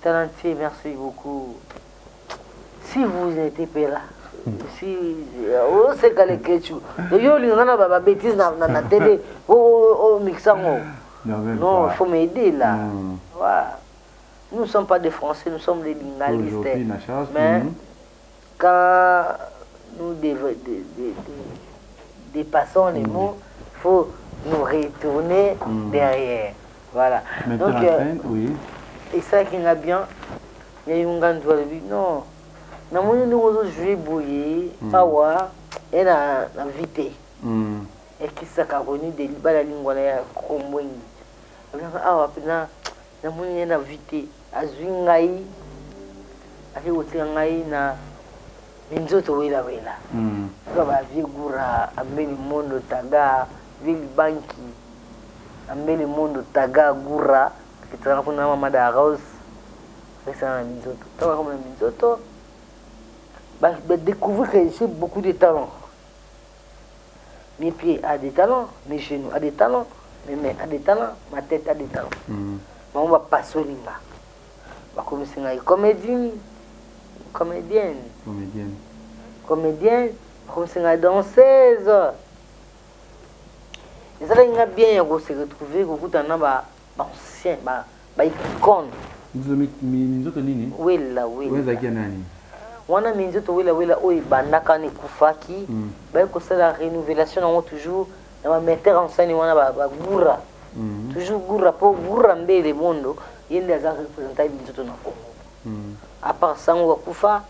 talentier, merci beaucoup. Si vous n'étiez pas là, si oseka Leketchou, yo olinga na babêtises na télé omixa ngo. Non, il faut m'aider là. Voilà. Nous ne sommes pas des Français, nous sommes des lingalistes. Mais quand nous dépassons les mots, il Faut nous retourner derrière. Voilà. Metteur Donc, en scène, oui. Esalaki nga bien. Ya yo ngandu alobi non. Namoni ndenge ozojoue boye awa ye na na vie te. Ekisaka koni de libala lingwala ya kombwengi. Alobaka awa mpena namoni ye na vie te. Azwi ngai ake kotika ngai na minzoto wela wela. Kaka ba vieux Goura, Ambeli Mondo Taga, vieux Libanki, Ambeli Mondo Taga Goura, akitaka kuna mama da Rose, akisaka na minzoto. Ntango akoma na minzoto, ba ba découvrir que j'ai beaucoup de talents. Mes pieds a des talents, mes genoux a des talents, mes mains a des talents, ma tête a des talents. Bango bapasoli nga. Bakomisi ngai comédie, comédienne. Comédienne. Comédienne, bakomisi ngai danseuse. Ezalaki nga bien ya kose retrouver, kokutana na ba ancien, ba ba icône. Minzoto nini? Wela wela. Oyo ezalaki ya nani? Wana minzoto wela wela oyo ebandaka wana ekufaki, baye kosala renouvelation nango toujours na ba metteur en scène wana ba ba Goura. Toujours Goura po Goura Mbele Mondo ye nde aza représentant ya minzoto na Congo. À part Sango akufa,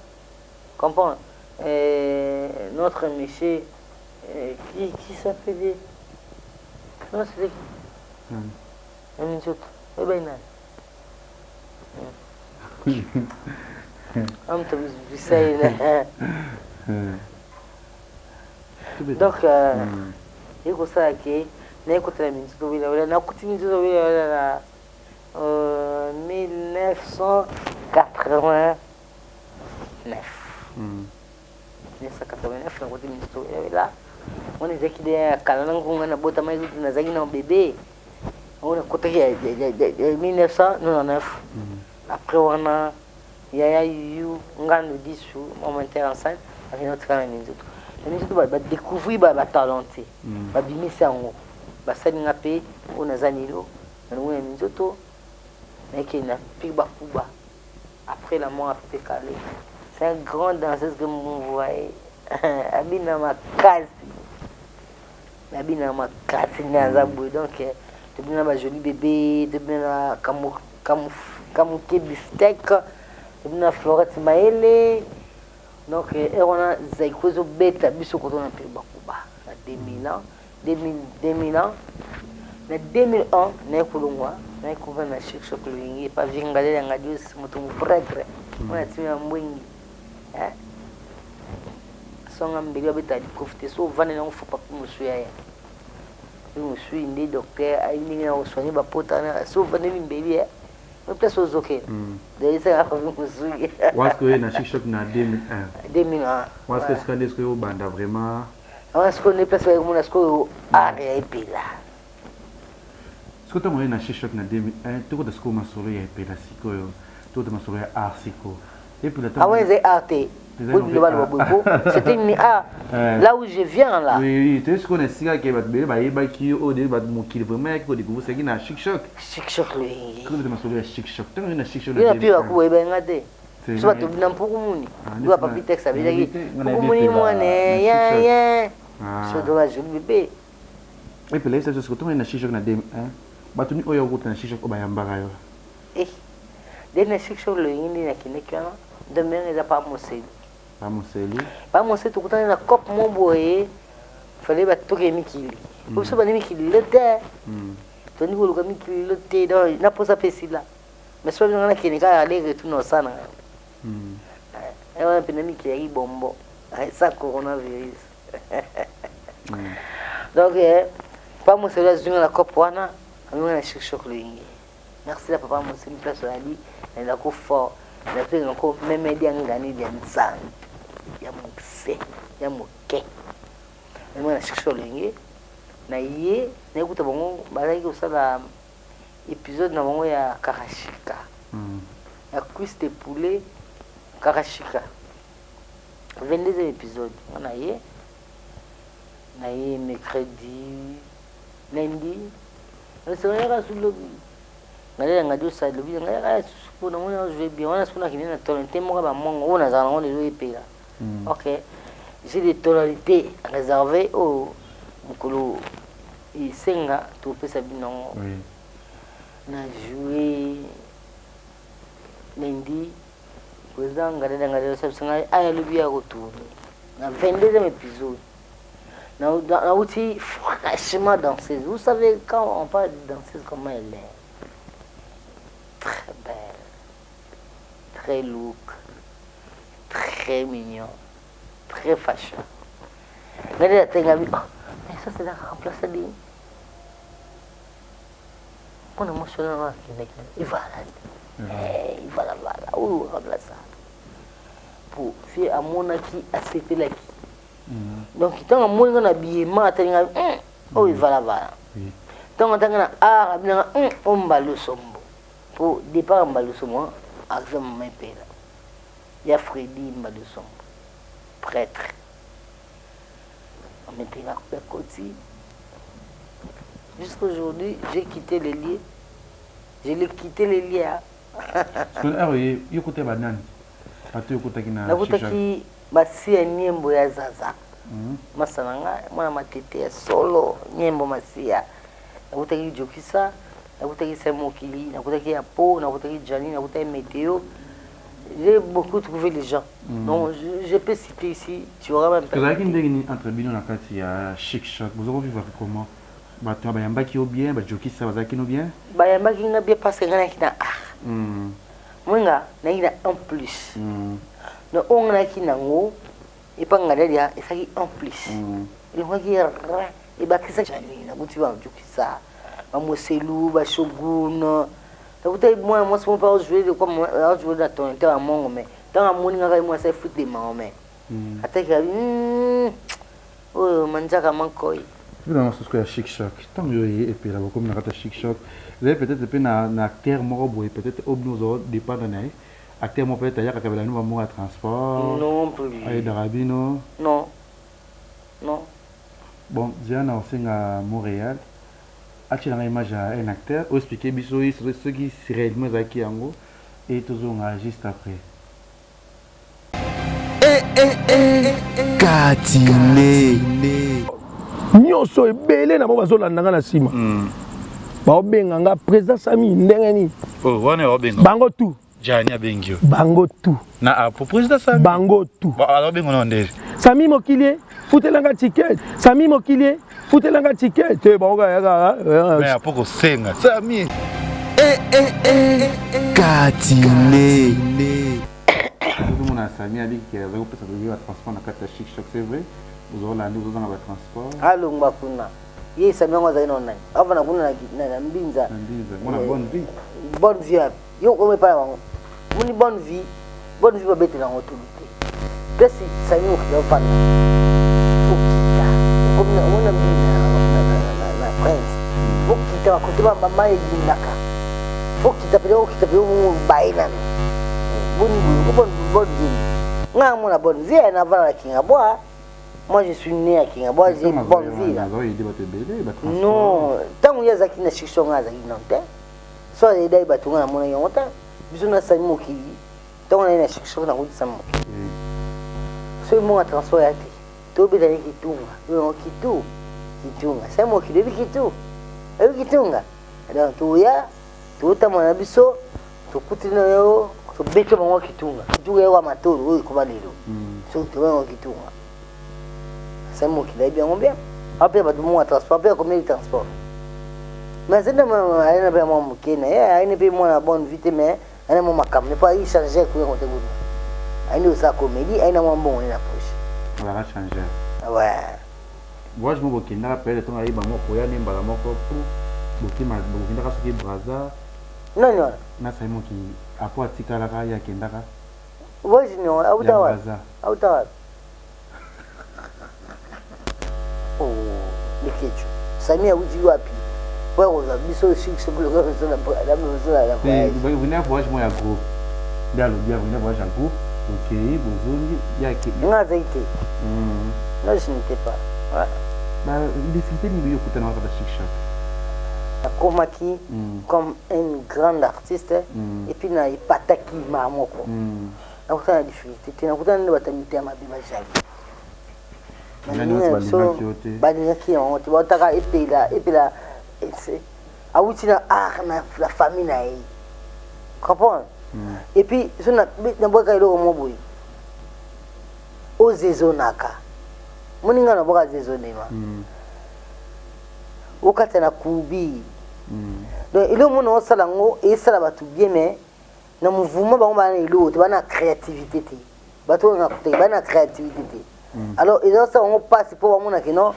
comprends? Notre monsieur qui s'appelait non c'était qui? Na minzoto oyebaki nani? Amta bisaila. Donc ekosala ke nayekotala minzoto wela wela, nakuti minzoto wela wela na 1989. 1989 nakuti minzoto wela wela wana ezalaki de ya kala na ngonga nabotamaki kutu nazalaki na bebe. Oyo nakotaki ya 1999. Après wana yaya yuyu ngandu disu mon metteur en scène akende kotikala na minzoto. Na minzoto badécouvrir batalent te, babimisi yango, basali nga mpe oyo naza lelo. Nalongwe na minzoto, nayekende na Pire Bakuba. Après la mort ya Pepe Kale, c'est un grand danseuse que vous voyez, abina makasi, abina makasi nde aza boye. Donc tobina ba joli bébé, tobina na kamuke biftek, tobina Florette Maele. Donc heure wana Zaiko ezobeta biso koto na Pire Bakuba na 2000 ans, 2000 ans. Na 2001 naye kolongwa, naye kovanda na Chic Choc Loyenge epa vieux Ngalela Ngadios, moto moprêtre oyo atimi ya mbwengi. Songa mbeli babeta likofi te, so ovandi nango fo papi mosusu ya ye. Papi mosusu nde docteur ayebi ndenge na kosoigne bapota wana, so ovandeli mbeli oyo place ozokende. Donc esaka papi mosusu. Wana sikoyo na Chic Choc na 2001. 2001. Wana sikoyo sikoyo nde sikoyo obanda vraiment. Wana sikoyo nde place bayekomona sikoyo art ya epela. Sikoyo ntango oye na Chic Choc na 2001, tokota sikoyo masolo ya epela sikoyo, tokota masolo ya art sikoyo. Epela ntango Awa eza art te. Eza Oyo biloba loba boye po c'était une art là où je viens là. Oui, oui, toye sikoyo na esika ke bato ebele bayebaki yo, oyo bato mokili vraiment eyaki kodécouvrir ezalaki na Chic Choc. Chic Choc Loyenge. Tokota masolo ya Chic Choc. Ntango oye na Chic Choc na Yo na pire 2001. akuba oyebaki nga te. C'est So bato na mpuku muni. Yo papi texte abelaki mpuku muni mwana ya ya. So doka joli bébé. Epela yebisa biso sikoyo ntango oye na Chic Choc na 2001, bato nini oyo okuta na Chic Choc oyo bayambaka yo? Nde na Chic Choc Loyenge nde nakendeki wana, ndombe eza pa Moseli. Pa Moseli. Pa Moseli tokutani na cop mo boye, fallait batoke mikili. Po biso bandi mikili lelo te. Tondi koluka mikili lelo te, donc na posa mpe esila. Mais soki nga nakende kaka aller retour na osala na ngai. Wana mpenza mikili yaki bombo, sans coronavirus. Donc pa Moseli azwi nga na cop wana, amemi nga na Chic Choc Loyenge. Merci la papa Moseli place oyali, nalelako fort. Nazolinga ko meme dia ngani dia nzambe ya mokse ya moke. Amemi nga na Chic Choc Loyenge, na ye nayekuta bango bazalaki kosala épisode na bango ya Karashika. Ya cuisse de poulet Karashika. 22e épisode. Nga na ye, na ye mercredi, lundi, nasengaka su lobi. Ngalela nga dio sa lobi nga ya susu po na mona jouer bien. Wana sukuna kende na tonalité moko ba mongo oyo nazala nango lelo epela. Ok. J'ai des tonalités réservées au mokolo. Esenga topesa bino yango. Oui. Na joue lundi, président Ngadada Ngadada asabisa ngai aya lobi ya kotourne na 22e épisode. Nauti fraîchement danseuse. Vous savez, quand on parle de danseuse, comment elle est? Très belle, très look, très mignon, très fashion. Ngadada atenga bi, oh, mais ça c'est la remplacer de mpona mwasi wana akendaki evala evala vala oyo remplaça po fie amonaki, asepelaki. Donc ntango amoni nga na biyema, atali nga, oyo evala vala. Ntango atanga na art, abinanga o mbala osombo po départ ya mbala osombo aza mama Epela ya Fredi mbala osombo, prêtre mama Epela akoti. Jusqu'aujourd'hui, j'ai quitté les lieux, je l'ai quitté les lieux, hein. Heure yo kota banani, bato yo okotaki na? Nakutaki Masiya Nyembo ya Zaza, masa na ngai, mwana Matete ya solo, Nyembo Masiya. Nakutaki Jokisa, nakutaki Sai Mokili, nakutaki ya Po, nakutaki Jani, nakutaki Météo. J'ai beaucoup trouvé les gens. Donc je peux citer ici, tu auras même pas. Tozalaki ndenge nini entre bino na kati ya Chic Choc? Boza kovivre comment? Bato bayambaki yo bien? Bajokisa bazalaki no bien? Bayambaki nga bien parce que nga nayaki na art. Mwenga nayaki na un plus. Donc oyo nga nayaki nango epa Ngadalia ezalaki un plus, elongaki ebakisaki. Nakuti bajokisa, bamoselu, bashogun. Nakutaki mwana mwasi mo mpe ajoue de quoi, ajoue na tonete ya mongo, mais ntango amoni ngaka ye mwasi afute mango, mais ataki abi oyo manzaka mankoi. Tobela masusu ya Chic Choc. Ntango yo ye Epela bokomi na kati ya Chic Choc, ezali peut-être mpe na acteur moko boye, peut-être oyo bino ozodépendre na ye, acteur moko peut-être ayaka kabela bino bamoko ya transport? Non plus. Ayedaka bino? Non. Bon, zela na osenga Montréal atielanga image ya un acteur oyo explique biso ye soki réellement ezalaki yango, e tozonga juste après. Katine. Nyonso ebele na bango bazolanda nga na nsima, baobenga nga président Sami ndenge nini. Oh, wana obenga? Bango tu. Jani abengi yo? Bango tu. Na apo président Sami? Bango tu. Abenga na ndenge? Sami Mokili, futelanga ticket. Sami Mokili, futelanga ticket te. Bango kayaka. Mais apo kosenga Sami? Katine. Tozomona Sami abiki azali kopesa toyebi batransport na kati ya Chic Choc. C'est vrai, ozolanda, ozozanga batransport? Alongwa kuna. Ye Sami yango azali nao nani? Avanda kuna na Mbinza. Na Mbinza, mwana bonne vie. Bonne vie wapi? Yo okoma epai na bango, moni bonne vie, bonne vie babetela yango tolu te. Place Sami Mokili avanda, fokita omona Mbinza na Prince, fokita bakote bamama elingaka, fokita pene, okita pene baye nano. Boni boye, bonne vie? Nga mona bonne vie navanda na Kingabwa. Moi, je suis né à Kingabwa, j'ai bonne vie là. Azoyede bato ebele batransport? Non, ntango ye azalaki na Chic, nga azalaki nano te. So ayedaki bato, nga namonaki yango te. Biso na Sami Mokili, ntango naye na Chic, nakuti Sami Mokili. Soki monga transport ya te, tobetani kitunga oyo kitu kitunga. Sami Mokili oyebi kitu, oyebi kitunga. Donc toya, totambola na biso, tokutani na yo, tobeti bango kitunga. Kitunga yoka matolo oyo ekoma lelo. Soki tobango kitunga, Sami Mokili ayebi yango bien. Ape bato monga transport ape akomeli transport, mais azali na mpe mwa moke na ye, ayini mpe mwana bonne vie te, mais ayina mwa makambo ne po ayi change kuyango te. Kuna ayini kosala comédie, ayina mwa mbongo ne na poche. Azalaka changeur? Ouais. Voyage moko bokendaka, peut-être ntongo ayeba moko koya nde mbala moko pu bokima, bokendaka soki Braza? Nani wana? Na Sami Mokili apo atikalaka, ye akendaka. Voyage ni auta wapi? Braza. Auta wapi? Oh, Lekecho, Sami awuti wapi po kozwa biso biso na voyage? Bokenda voyage moko ya groupe nde alobi, akokenda voyage ya groupe, okei, bozongi, ye ake. Nga azali te. Non, je n'étais pas, ouais. Badifficulté nini yo okutana kaka ba Chic Choc? Nakomaki comme une grande artiste et puis na epataki maa moko. Nakutana na difficulté te, nakutana nde bato ya mitema mabe, bajali. Baninga na biso balingaki yango te, baotaka epela epela awuti na art na la famille na ye, comprendre mm. Et puis so nabwaka eloko mo boye ozezonaka moninga nabwaka zezonema mm. okata na kubi mm. Donc eloko mona osala yango esala bato bien, mais na mouvement bango bana eloko te, bana créativité te. Bato oyo nakutaki bana créativité te mm. Alors ezosala bango mpasi mpo bamonake non,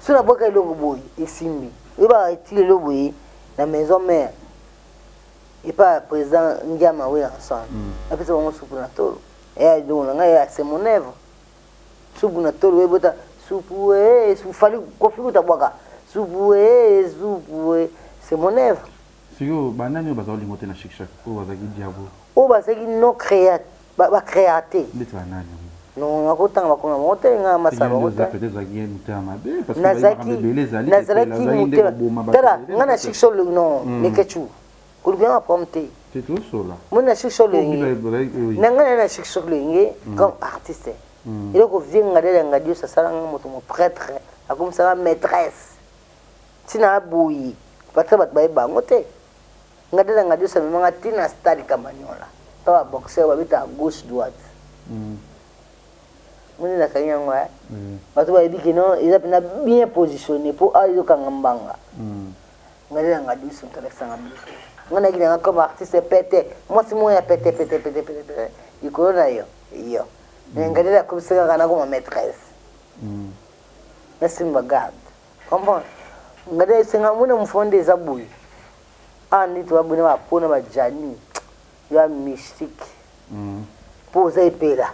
so nabwaka eloko boye esimbi, oyebaka eti lelo boye na maison mère epa président Ngiama we ensemble mm. Napesa bango supu na tolo, eya eloko na ngai, c'est mon œuvre. Supu na tolo ebota supu e fali kofi kuta bwaka supu e supu e, c'est mon œuvre. Sikoyo banani oyo baza kolinga te na Chic Chac, oyo bazalaki diabo? Oyo bazalaki non créa, bacréa te. Ndeti banani? Non, nakotanga bakoma bango te, nga masala bango te. Nazalaki motema, tala nga na Chic Choc, non Lekechu kolukanga problème te. Moni na Chic Choc loyenge na ngai, naye na Chic Choc loyenge comme artiste. Eloko vie ngadele ya Ngadios asalanga moto mo prêtre, akomisanga maîtresse ntina aboyi bato, bato bayeba yango te. Ngadele Ngadios amemanga ntina stade Kamaniola pa baboxeur babetaka gauche droite. Moni nakangi yango, bato bayebi ke non, eza mpena bien positionné mpo awa ezokanga mbanga. Ngadele Ngadios moto alakisanga biso. Nga nayaki nanga comme artiste pete, mwasi moko ya pete pete pete pete pete likolo na yo yo, mais Ngadele akomisi kaka nakoma maîtresse, nasimba garde, comprendre. Ngadele esenga mona mofonde eza boye awa nde toabona bapona bajani ya mystique mpo oza epela,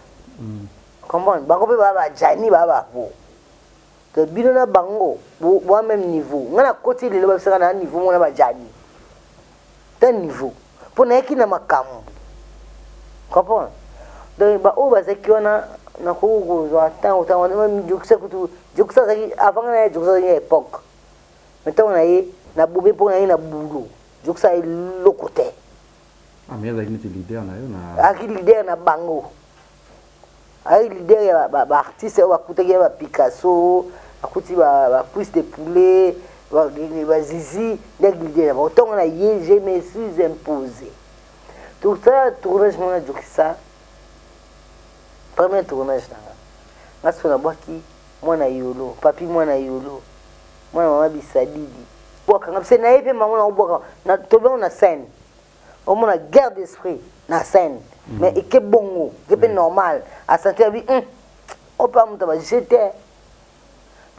comprendre. Bango mpe baa bajani, baa bapo to bino na bango boa même niveau. Ngai nakoti lelo, babisaka na niveau moko na bajani ta niveau mpo nayaki na makambo, comprendre. Donc baoyo bazalaki wana, nakoki kozwa ntango ntango Jokisa kutu, Jokisa azalaki avant ngai na ye. Jokisa azalaki na époque, mais ntango na ye nabomi mpo na ye na bulo, Jokisa eloko te. Ah, mais azalaki neti leader na yo na Azalaki leader na bango, azalaki leader ya baartiste oyo bakutaki ya bapicasso, akuti bacuisse de poulet, bazizi, nde leader na bango. Ntongo na ye, je me suis imposé. Tosala tournage mona Jokisa, premier tournage na nga. Nga soki nabwaki mwana yolo, papi mwana yolo, mwana mama bisadidi, bwakanga bise na ye mpe mango na obwaka tobengo na scène, omona guerre d'esprit na scène, mais eke bongo, eke mpe normal, asentir abi oyo mpe moto abajete.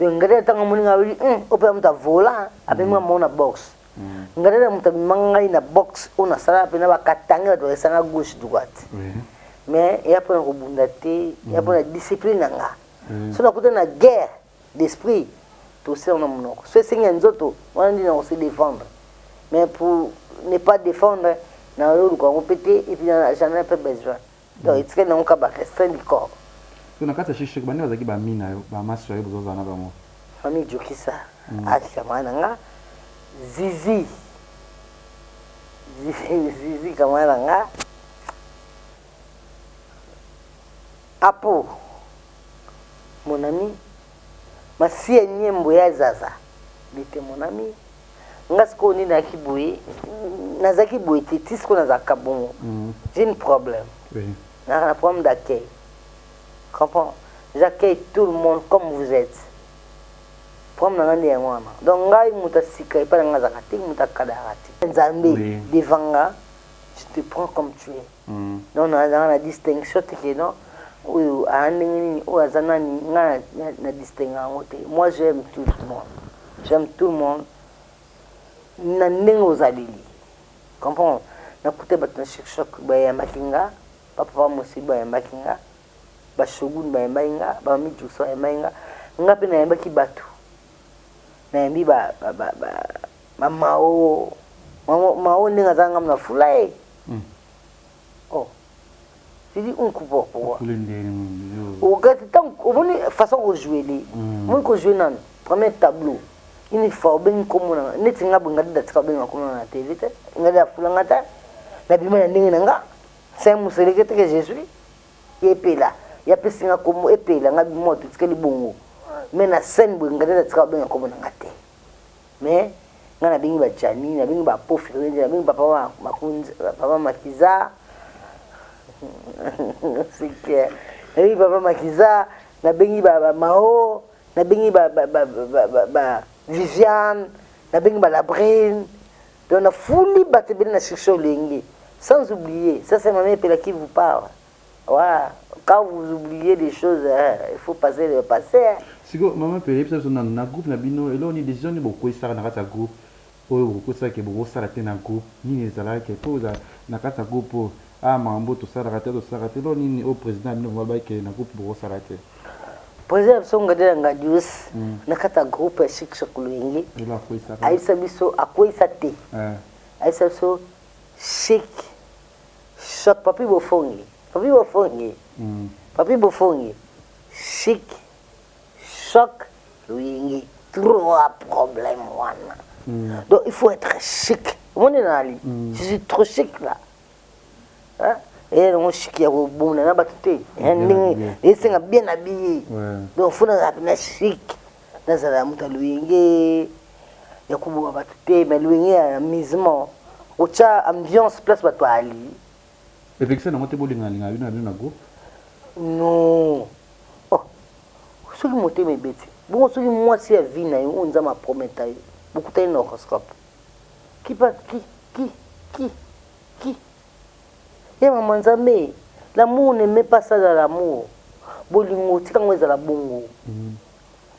Donc ngai ntango amoni ngai abi oyo mpe moto avola, abemi nga moko na box. Ngai na moto abima ngai na box oyo nasalaka mpena, bakatange bato bakesanga gauche droite, mais eya mpona kobunda te, eya mpona discipline na nga. So nakuta na guerre d'esprit, tosala na monoko, so esengi ya nzoto wana ndi na kose défendre, mais pour ne pas défendre nayoluka yango mpe te, et puis j'en ai pas besoin. Donc etikali nango kaka barestreint du corps. So na kati ya Chic Choc, bani bazalaki bami na yo, bamasi oyo bozozala na bango? Mami Jokisa akikama na nga, Zizi Zizi kama na nga, Apo mon ami, Masiya Nyembo ya Zaza était mon ami. Nga sikoyo nde nayaki boye, nazalaki boye te ti sikoyo nazalaka bongo. J'ai une problème, nazalaka na problème d'accueil, comprends. J'accueille tout le monde comme vous êtes. Problème na nga nde yango wana. Donc ngai moto asika epai na nga azalaka te, moto akadaka te. Nzambe devant nga, je te prends comme tu es. Donc nazalaka na distinction te ke non, oyo aya ndenge nini, oyo aza nani, nga na distingue yango te. Moi, j'aime tout le monde, j'aime tout le monde na ndenge ozaleli, comprendre. Nakuta bato na Chic Choc bayambaki nga, bapapa mosi bayambaki nga, bashogun bayambaki nga, bamami Juksa bayambaki nga, nga mpe nayambaki bato, nayambi bamao mao ndenge aza nga na fula ye. Oh, je dis un coup, pourquoi okati ntango omoni façon kojouele, omoni kojouer nano premier tableau, une fois obengi nkombo nanga neti nga boye, ngadi datika obenga nkombo nanga na TV te, ngadi afulanga te, nabima na ndenge na nga, c'est un moseleke te que je suis. Epela yapesi nga nkombo epela, nga bimoto etikali bongo. Mais na scène boye nga nde natika babenga nkombo na nga te. Mais nga nabengi ba Gianni, nabengi ba Pofi, nabengi papa Makunza, papa Makiza. C'est clair. Nabengi papa Makiza, nabengi ba Mao, nabengi ba Viviane, nabengi ba Labrine. Donc nafuli bato ebele na succès olenge. Sans oublier, ça c'est Maman Epela qui vous parle. Ouais, quand vous oubliez des choses, hein, il faut passer le passé. Hein. Siko Maman Epela, yebisa biso nanu na groupe na bino eloko nini decision nini bokweyisaka na kati ya groupe oyo bokokosaka ke bokosala te na groupe nini ezalaka ke po ozala na kati ya groupe oyo ah makambo oyo tosalaka te tosalaka te eloko nini oyo president na bino vraiment alobaki ke na groupe bokosala te. President na biso Ngadela Ngadios na kati ya groupe ya Chic Choc Loyenge ayebisa biso akweyisa te ayebisa biso Chic Choc Papy Bofongi Papy Bofongi Papy Bofongi Chic Choc Loyenge trois problèmes wana donc il faut être chic omoni nali je suis trop chic là. Eya nango chic ya kobunda na bato te, ndenge esenga bien habillé. Donc faut nazala mpenza chic, nazala moto ya loyenge ya koboma bato te, mais loyenge ya amusement, kotya ambiance place bato ali. Epekisa nango te bolingalinga bino na bino na groupe? Non, oh, soki motema ebeti bongo, soki mwasi ya vie na yo oyo Nzambe aprometa yo, bokutani na horoscope qui ki ki ki Ki? Ye maman Nzambe, l'amour ne met pas ça dans l'amour. Bolingo tika ngo ezala bongo.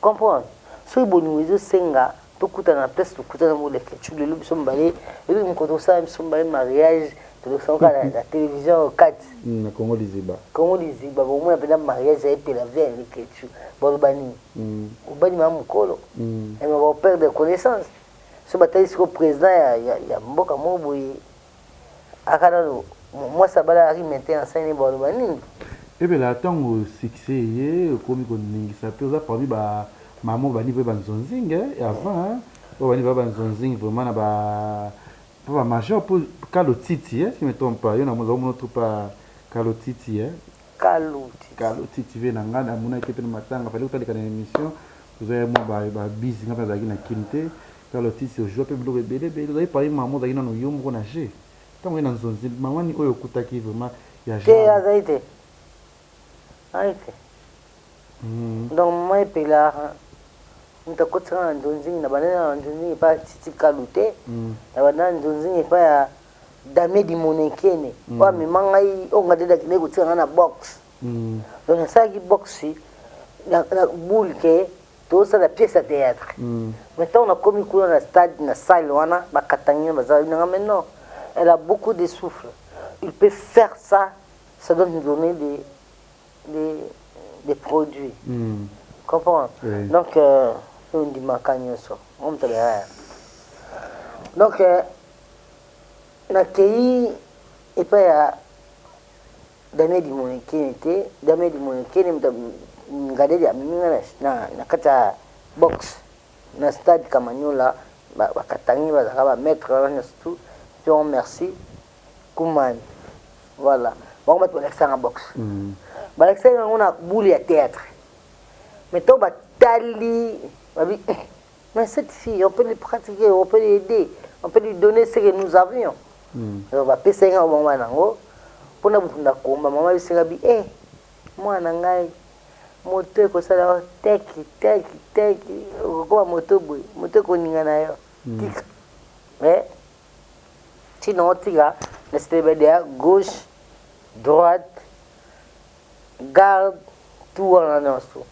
Comprendre? Soki bolingo ezo senga tokutana na place tokutana ngo leketchou lelo biso mibale ebi mokolo tosala biso mibale mariage tolekisa ngo kaka na television kati. Na Congo Liziba. Congo Liziba bomona mpenza mariage ya epela vie ya leketchou baloba nini? Obali mama mokolo. Ema ba perdre connaissance. Soki batali sikoyo president ya, ya, ya mboka moko boye aka nano mwasi abala aki metteur en scène baloba nini? Ebela tango succès eye okomi koningisa pe oza parmi ba maman oyo bandi pe ba nzonzing eh avant hein oyo bandi ba nzonzing vraiment na ba pa ba major po kalo titi eh si je me trompe pas yo na moza omono trop pa kalo titi eh kalo titi kalo titi ve na nga na monaki pe na matanga fallait otaleka na emission Toza ya mwa ba ba busy nga pe nazalaki na kin te kalo tisi ojua pe biloko ebele ebele ozalaki parmi maman ozalaki nanu yo moko na jeu tango oye na nzonzi maman nini oyo okutaki vraiment ya Te genre azali te azali te donc maman epela mutu akotisaka na nzonzingi na banda na nzonzingi epai ya titi kalu te na banda na nzonzingi epai ya dame dimonekene oyo amema ngai oyo ngai nde akendaki kotika ngai na box Donc nasalaki boxe na, na boule ke tozosala pièce ya théâtre. Mais ntango nakomi kuna na stade na salle wana bakatangi na bazalaki nanga mais non, elle a beaucoup de souffle, il peut faire ça, ça doit nous donner des produits. Comprendre? Oui. Donc oyo ndimaka nyonso donc nakei epai ya Damien Dimonekene te, Damien Dimonekene moto Ngadeli amemi nga na kati ya boxe na stade Kamanyola, bakatangi bazalaka ba maitre wana nyonso tout puis merci Kuman, voilà bango bato balakisa nga boxe, balakisaki yango na boule ya théâtre, mais ntango batali babi mais cette fille on peut lui pratiquer, on peut l'aider, on peut lui donner ce que nous avions. Donc bapesaki nga bango bana yango mpona bunda komba mama bisenga bi eh mwana ngai moto ekosala yo teki teki teki okokoma moto boye moto ekoninga na yo tika mais ntina otika na stebede ya gauche droite garde tout wana nyonso.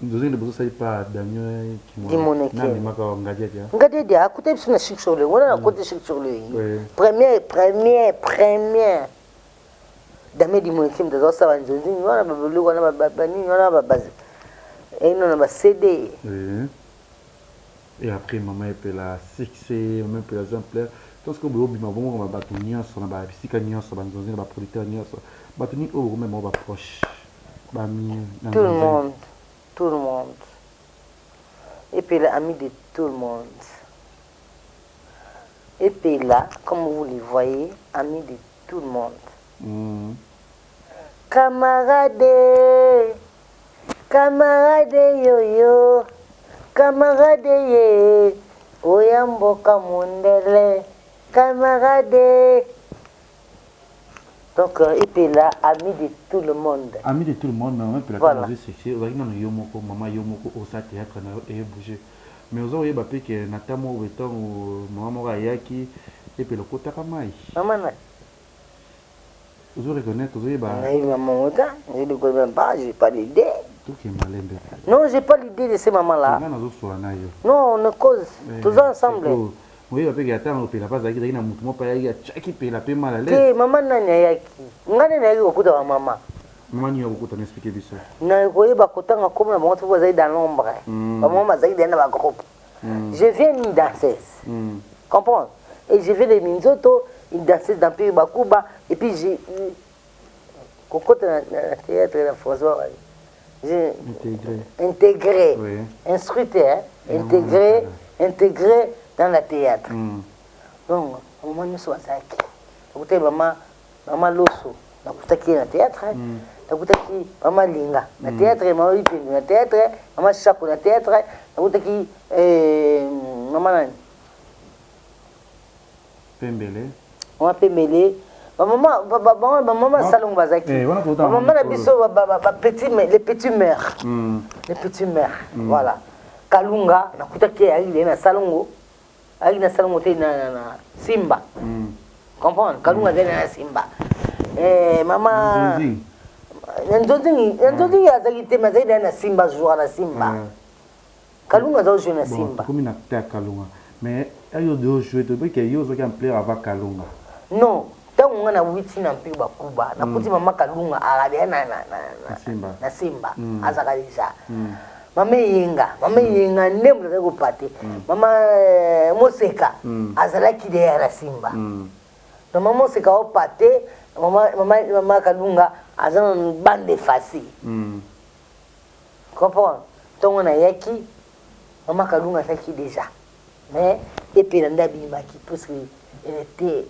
Nzonzingi liboso osali pa Damien Kimonekele. Nandimaka Ngadiadia. Ngadiadia akuta biso na Chic sur le wana nakoti Chic sur le première première première Damien Dimonekele moto azosala banzonzingi wana babiloko wana banini wana babase eno na ba CD. Et après maman epela succès, maman epela exemplaire. Tant que boyo bima bongo ba bato nyonso na ba bisika nyonso ba nzonzi na ba producteur nyonso. Bato ni oyo bokomema ba proche. Ba mi na Tout le monde, tout le monde. Epela ami de tout le monde. Epela, comme vous le voyez, ami de tout le monde. Camarade. Camarade yoyo, camarade ye, oya mboka mundele, camarade. Donc euh, Epela, ami de tout le monde. Ami de tout le monde, mais mama Epela Voilà. ozwi succès, ozalaki nano yo moko, mama yo moko osala théâtre na yo ebouge. Mais oza koyeba mpe ke na ntango moko boye ntango mama moko ayaki Epela okotaka mai. Mama na Ozo reconnaître, ozoyeba. Nayebi maman ngo te, je ne connais même pas, j'ai pas l'idée. Toke malembe. Non, j'ai pas l'idée de ces mamans là. Nga nazosola na yo. Non, on cause, Eh, tous ensemble. sikoyo, oyeba mpe ke ata Epela mpe azalaki ezalaki na motu moko mpe ayaki atiaki Epela mpe mal à l'aise. Te, mama nani ayaki? Nga nde nayaki kokuta ba mama. Mama nini akokuta na explique biso. Na koyeba kotanga kombo na bango te po bazali dans l'ombre. Ba mama bazalaki deja na ba groupe. Je viens une danseuse. Comprendre? Et je viens de Minzoto, une danseuse d'Empire Bakuba, et puis j'ai kokota na, na, na théâtre na François Wali. J'ai Intégré. intégré, Oui. instruite, hein? Intégré, intégré dans le théâtre. Donc, mama nyonso bazalaki. Nakutaki mama, mama Loso, nakutaki ye na théâtre. Nakutaki mama Linga na théâtre, mama Ipendu na théâtre, mama Shako na théâtre, nakutaki eh, mama nani? Pembele. Mama Pembele. Bamama bamama salongo bazalaki. Eh, wana tokotanga Bamama na mikolo. biso ba- ba- ba- ba petit les petits mères. Les petits mères. Voilà. Kalunga nakutaki ye ayaki na salongo. Ayaki na salongo te na, na, na Simba. Comprendre? Kalunga azali na Simba. Eh, mama Nzonzi. Na Nzonzi, na Nzonzi azalaki te, mais azalaki na na Simba joueur na Simba. Kalunga aza jouer na Bon, Simba. tokomi na te ya Kalunga. Mais ayo de jouer toyebi ke yo ozwaki ampleur avant Kalunga. Non, ntango nga nawiti na Mpio Bakuba, nakuti mama Kalunga azalaka na na na Na Simba. na Simba, azalaka deja. Mama Eyenga, mama Eyenga nde moto azalaki kopate. Mama euh, Moseka azalaki deja na Simba. Donc mama Moseka opate, mama mama mama Kalunga aza na bande effacée. Comprendre? Ntongo nayaki, mama Kalunga azalaki deja. Mais Epela nde abimaki puisque elle était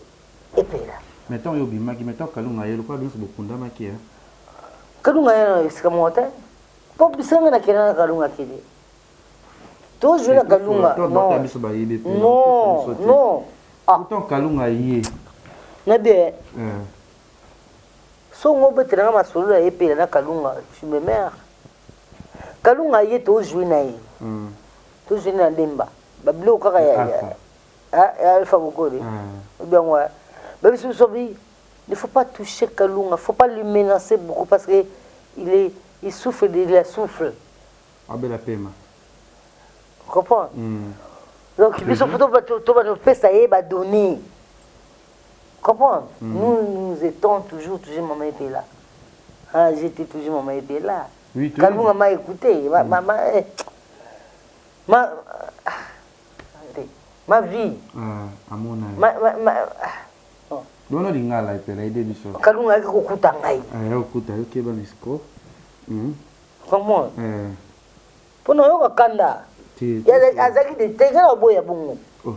Epela. Mais ntango yo obimaki, mais ntango Kalunga aye lokola bino nyonso bokundamaki hein. Kalunga ye na esika moko te. Po bisika nga nakenda na Kalunga akende. Tojoue na Kalunga. To Non. bata biso bayebi pe. Non, non. Ah, Pourtant Kalunga ye. nabi Eh. songo obetela nga masolo ya Epela na Kalunga, tu me meurs. Kalunga ye tojoue na ye. Tojoue na Lemba. Babiloko kaka ya Alpha. ya ya Alpha Bokoli. Bien ouais. Même si vous avez, il ne faut pas toucher Kalunga, il ne faut pas lui menacer beaucoup parce que il est, il souffre de la souffle. Abela pema. Comprends? Donc, biso faut to ba pesa ye ba donner. Comprends? Nous nous étions toujours toujours maman était là. Ah, j'étais toujours maman était là. Oui, tu Kalunga m'a écouté, ma ma ma, eh, ma, ah, ma vie, Ah, amona. ma ma, ma ah, Dono lingala Epela ide biso. Kalunga ayaki kokuta ngai. Eh, okuta yo keba micro. Comprends? Eh. Mpona oyoka kanda. Ti. Ye azalaki de te nga na boya bongo. Oh.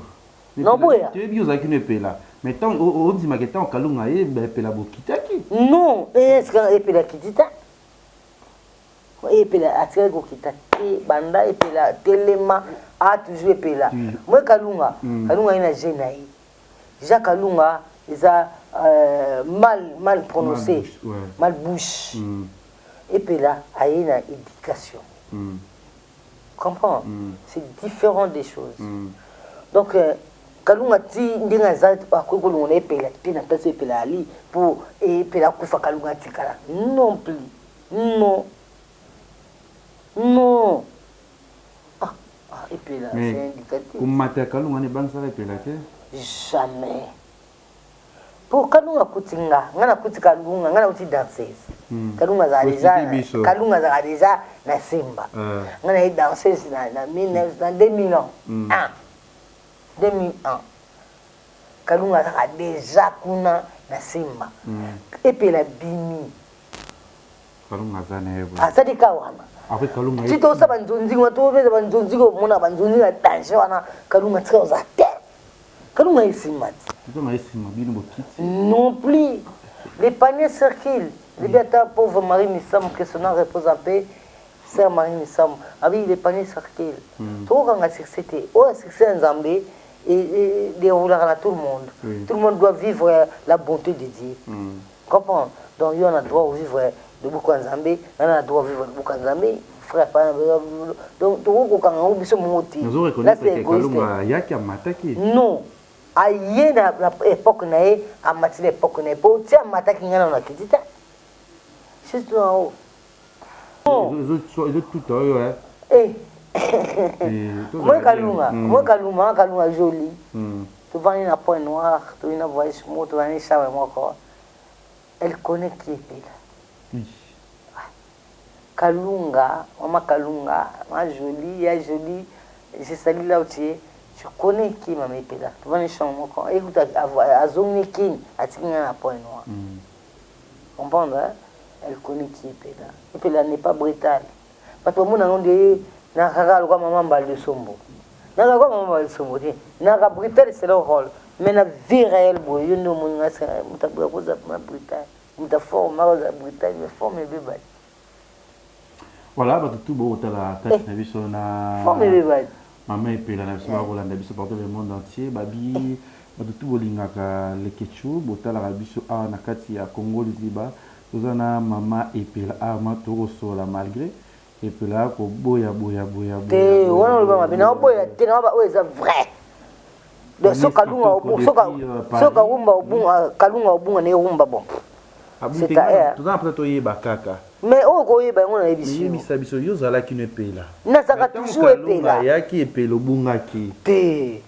Na boya. Toyebi ozalaki no Epela. Mais ntango ondimaka ntango Kalunga ye Epela bokitaki. Non, esika Epela akiti te. Epela atikali kokita te banda Epela telema a toujours Epela. Moi Kalunga, Kalunga ye na je na ye. Jacques Kalunga eza euh, mal mal prononcé, Mal bouche, ouais. mal bouche. Epela aye na éducation. Comprends? C'est différent des choses. Donc euh, Kalunga ti ndenge aza akoki kolongola Epela te na place Epela ali po Epela akufa Kalunga atikala. Non plus. Non. Non. Ah, ah Epela, c'est Mais indicatif. komata ya Kalunga wana ebangisaka Epela te. Jamais. Po Kalunga akuti nga, nga nakuti Kalunga, nga nakuti danseuse. Kalunga azala déjà, Oexplique biso. Kalunga azala déjà na Simba. Nga naye danseuse na na 19 na 2000 ans. 1. 2001. Kalunga azalaka déjà kuna na Simba. Epela bimi. Kalunga aza na ye boye. Azali ka wana. Après Kalunga Ti tosala banzonzingo, tobeza banzonzingo, omona banzonzingo ya danger wana, Kalunga tika oza te. Kalunga esimba ti. Ntango esima bino bokiti. Non plus. Les paniers circulent. Les biata pauvre Marie Missam, que son âme repose en paix. Sœur Marie Misamu abi le panier circule tokokanga succès te oyo ya succès ya Nzambe e deroulaka na tout le monde. Tout le monde doit vivre la bonté de Dieu. Comprendre? Donc yo na droit vivre loboko ya Nzambe, nga na droit vivre loboko ya Nzambe, frère pa donc tokokokanga yango biso moko te. Là c'est égoïste. Ayaki amataki. Non. Aye na époque na ye, amati na époque na ye po ti amataki nga nanu nakiti te. Surtout na o. Ezotuta oyo eh. Eh. Moi Kalunga, moi Kalunga, Kalunga joli. Tovandi na Point Noir, toyi na voyage moko, tovandi chambre moko. Elle connaît qui est là. Oui. Kalunga, maman Kalunga, ma jolie, ya jolie, je salue là où tu es. Tu connais qui maman Epela. Tovandi chambre moko. Écoute, azongi Kin, atiki nga na Point Noir. Comprendre hein? Elle connaît qui Epela. Epela n'est pas brutal. Bato bamona yango nde nakaka lokola mama Mbali de Sombo. Nakaka lokola mama Mbali de Sombo te. Naka brutal c'est leur rôle. Mais na vie réelle boye yo nde omoni nga moto aboya kozala ma brutal. Moto aforme akozala brutal mais forme ebebani. Voilà, bato tu bokotala kati na biso na forme ebebani. Mama Epela na biso bakolanda biso partout le monde entier babi bato tu bolingaka Leketchou botalaka biso awa na kati ya Congo Liziba toza na mama Epela awa ma tokosola malgré Epela koboya boya boya te wana oloba mabe na oboya te na oyo eza vrai. Donc so Kalunga so Kalunga obunga Kalunga obunga na erumba bon. C'est à elle. Toza na mposa toyeba kaka. Mais oyo koyeba yango nayebisi yo. Yebisa biso yo ozalaki no Epela. Nazalaka toujours Epela. Ayaki Epela obungaki. Te.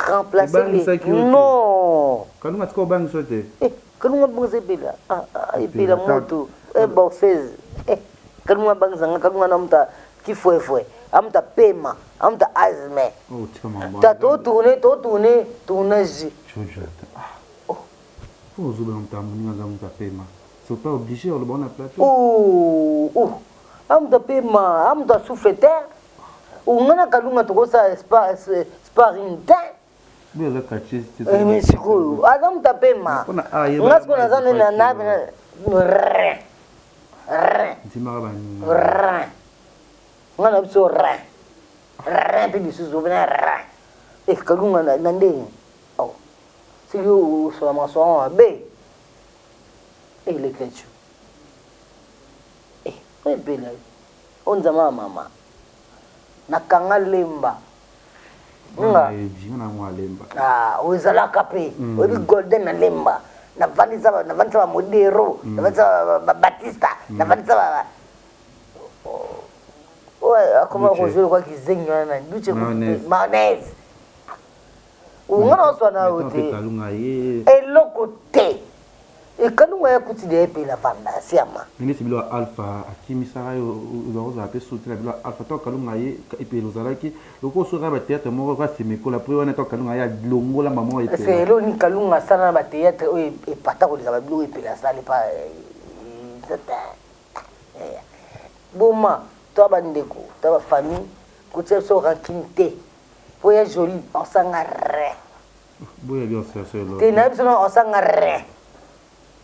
Remplacer le. Non. Kalunga tika obangisa te. Eh, Kalunga bangisa Epela. Ah, ah Epela moto. Eh boxeuse. Eh, Kalunga bangisa nga Kalunga na muta kifwefwe. Amuta pema, amuta asthme. Oh, tika mama. Ta to tourner, to tourner, tournage. Jojo. Ah. Oh. Faut ozoba muta moninga aza muta pema. C'est pas obligé oloba na plateau. Oh, oh. Amuta pema, amuta souffle te. Ungana Kalunga tokosa sparring te. Boyo aza quartier te. Eh, mais sikoyo aza mutu apema. Nga sikoyo naza nde na na rein. Rein. Ndimaka baninga. Rein. Nga na biso rein. Rein mpe lisusu obena rein. Eh, Kalunga na ndenge. Oh. Soki osola masolo mabe. Eh, Leketchou. Eh, oyo epela yo. Oyo nzambe ya mama. Nakanga lemba. Nga. Ah, oyo ezalaka mpe. Oyebi golden na lemba. Navandisa navandisa ba Modero, navandisa ba Batista, navandisa ba oyo akoma kozwa lokola kizengi wana nani Duce mayonnaise. Nga na oswana yo te. Eloko te. Ekalunga ya kuti de epela vanda siama. Neti bilo ya Alpha akimisaka yo ozala pe suti na bilo ya Alpha to Kalunga ye epela ozalaki lokola osukaka ba théâtre moko ka semekola po wana to Kalunga ye alongola mama oyo epela. C'est eloko nini Kalunga asala na ba théâtre oyo epata koleka ba biloko epela asali pa boma to ba ndeko to ba famille kotia biso rancune te po ya jolie osanga re. Boya bien solo. Te na biso na osanga re.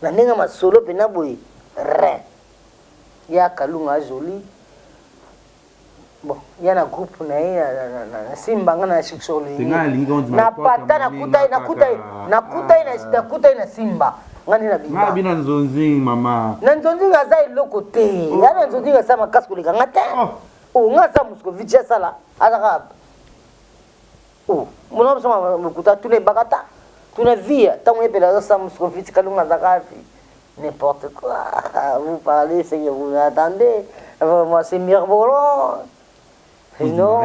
Na ndenge masolo pena boye re. Ya Kalunga jolie. Bon, ya na groupe na ye na simba nga na succès na pata na kuta na kuta na kuta na kuta na simba nga nde na bima. Nga bina nzonzi mama. Na nzonzi nga za eloko te. Ya na nzonzi nga sa makasi koleka nga te. Oh nga sa Moscovitch asala azaka Oh, mona biso lokuta tuna ebakata tuna via ntango ye mpela azosala Moscovitch Kalunga azaka avi n'importe quoi. Vous parlez ce que vous attendez, vraiment c'est mirebolon. Non,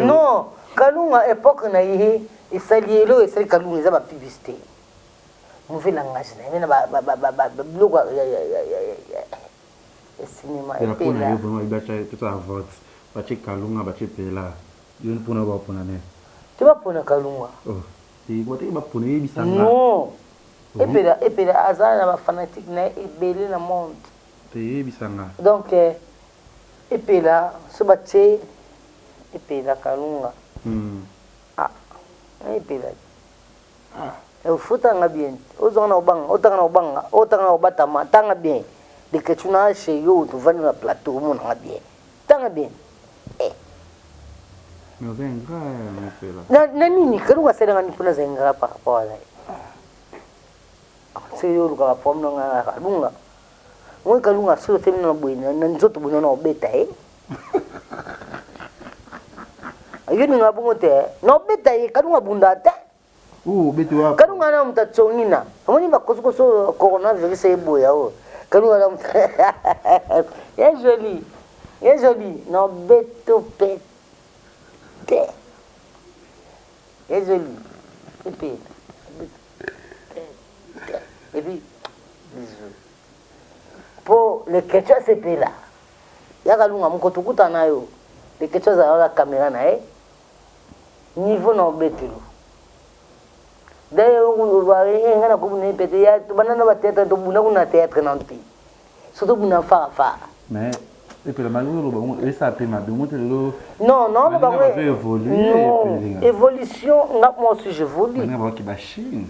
non, Kalunga époque na ye esali eloko esali Kalunga eza bapublicité mauvais langage na ye na biloko ya cinéma. Epela batie Kalunga batie Pela yo mpona bapona ne te bapona Kalunga. Te bapona yebisanga. Non, epela epela aza na bafanatique na ye ebele na monde. Te yebisanga. Donc epela so batie epela Kalunga ah epela ofutanga bien, ozonga na obanga, otanga na obanga, otanga na obatama, tanga bien. Leketshou na chez yo tovandi na plateau omonanga bien tanga bien eh. Mais oza ingrat mopela. Na, na nini kalunga asalanga nini mpo naza ingrat par rapport à naye soki yo olukaka problème na ngai na kalunga moi kalunga soki otemi na boye na nzoto boye na obeta ye yo ninga bongo te na obeta ye kalunga abunda te Kalunga na moto atsongina omoni bakosokoso coronavirus eboya oyo kalunga na moto ye joli ye joli na beto pete ye joli epe et puis bisous po le kecho asepela ya kalunga moko tokutana yo le kecho azala na kamera na ye Niveau na obetelo. D'ailleurs nga na kobuna ye pete ya tobanda na ba théâtre tobunda kuna théâtre na te. Surtout buna fara fara. Mais epela malgré oloba ngo esa pe mabe ngo te lelo. Non non loba ngo évoluer. Évolution nga moi aussi j'évolue. Baninga baoki ba Chine.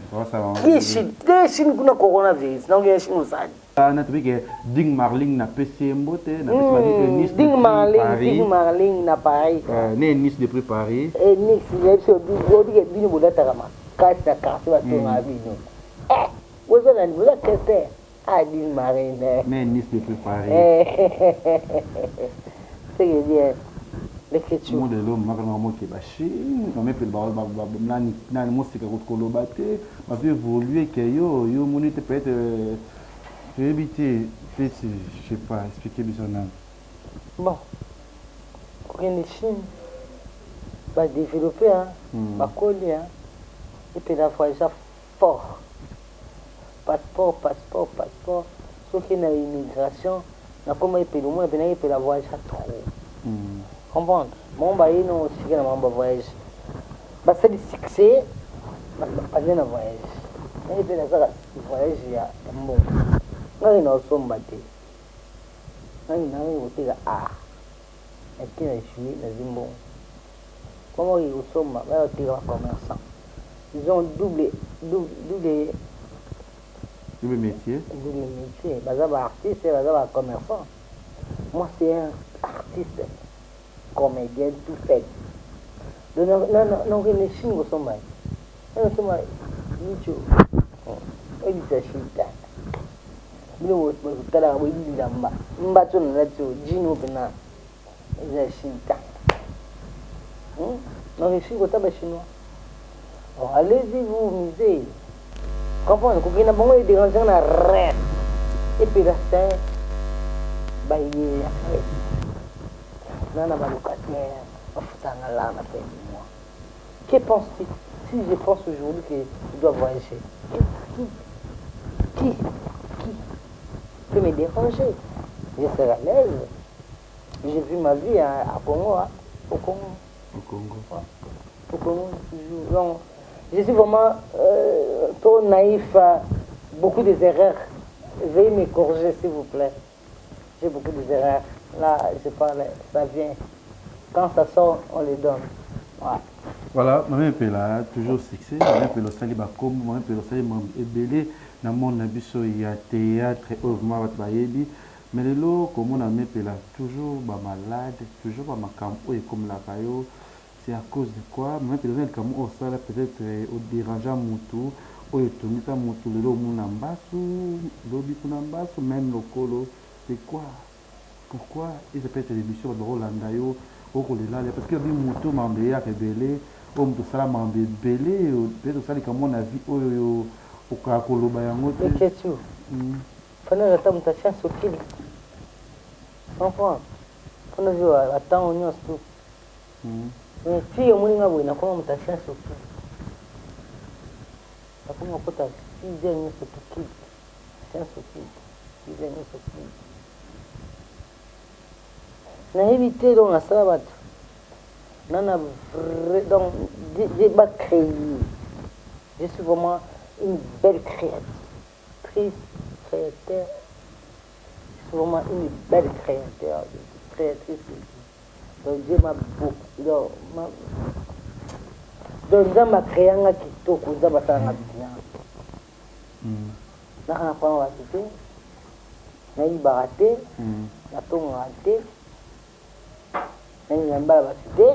Qui est Chine? Te Chine kuna coronavirus. Na ngi Chine osali. Na tobi ke Ding Marling na pesi ye mbote na pesi ba Nice Ding Marling Ding Marling na Paris euh, ne Nice depuis Paris eh Nice ya biso obi ke bino bolataka makasi na quartier batongaka bino eh boza na boza chrétien ah Ding Marling ne Nice depuis Paris c'est bien leketchou mo lelo maka na moke ba Chine mame pe ba nani nani mosika koloba te bazo évoluer ke yo yo moni te peut-être euh, toyebi te pesi je sais pas expliquer biso nani bon kokende chine badéveloppe hein, mm. bakoli hein, epe na voyagea fort passeport passeport passeport soki na immigration nakoma epela omona mpena epela voyagea trop mm. comprendre bango baye no sika na bango bavoyage basali succès baza na voyage ngai mpe nazaka voyage ya mbongo ngai naosomba te ngai ngai koteka art nake na joue nazwi mbongo koma oyo kosomba baya koteka ba commerçant ils ont double double double double métier double métier baza ba artiste baza ba commerçant moi c'est un artiste comédien tout fait donc nakokende chine kosomba ye nakosomba micho oyebisa shita bino botalaka boyebi bilamba mbato nalati oyo jino oyo mpena eza shita donc chine kota ba chinois bon allez-y vous musée comprendre kokende bango ederange na rien epela saint bayeyaka na na ba locataire bafutanga la na fin du mois que penses-tu si je pense aujourd'hui que je dois voyager qui qui qui peut me déranger je serai à l'aise j'ai vu ma vie à, à Congo hein, au Congo au Congo ouais. au Congo toujours donc je suis vraiment euh, trop naïf à beaucoup des erreurs veuillez me corriger s'il vous plaît j'ai beaucoup des erreurs là je parle ça vient quand ça sort on les donne ouais. Voilà, Maman Epela, toujours succès. Maman Epela osali bakombo, Maman Epela osali mambo ebele na monde na biso ya théâtre oyo vraiment bato bayebi. Mais lelo komona Maman Epela toujours ba malade, toujours ba makambo oyo ekomelaka yo, c'est à cause de quoi? Maman Epela oza na likambo oyo osala peut-être o derangea mutu, oyo etungisa mutu lelo omona mbasu, lobi kuna mbasu, meme lokolo, c'est quoi? Pourquoi eza peut-être emission bato bakolanda yo okolelala parce que obi moto makambo eyaka ebele oyo moto osala makambo ebele peut-être osala likambo na vie oyo okaka koloba yango te. Leketchou fana ata moto ya chance okili comprendre fana ozwa batango nyonso tu mais ti omoni nga boye nakoma moto ya chance okili nakoma kokota 6 heures nyonso tokili chance okili 6 heures nyonso okili nayebi te eloko nasala bato nana vrai donc ba créer je suis vraiment une belle créatrice créateur je suis vraiment une belle créateur créatrice donc Dieu m'a beaucoup donc ma donc nzambe acréa nga kitoko nzambe asala nga bien naka na panga bato te. Nayibaka te, natongaka te, nalinga mibala bato te,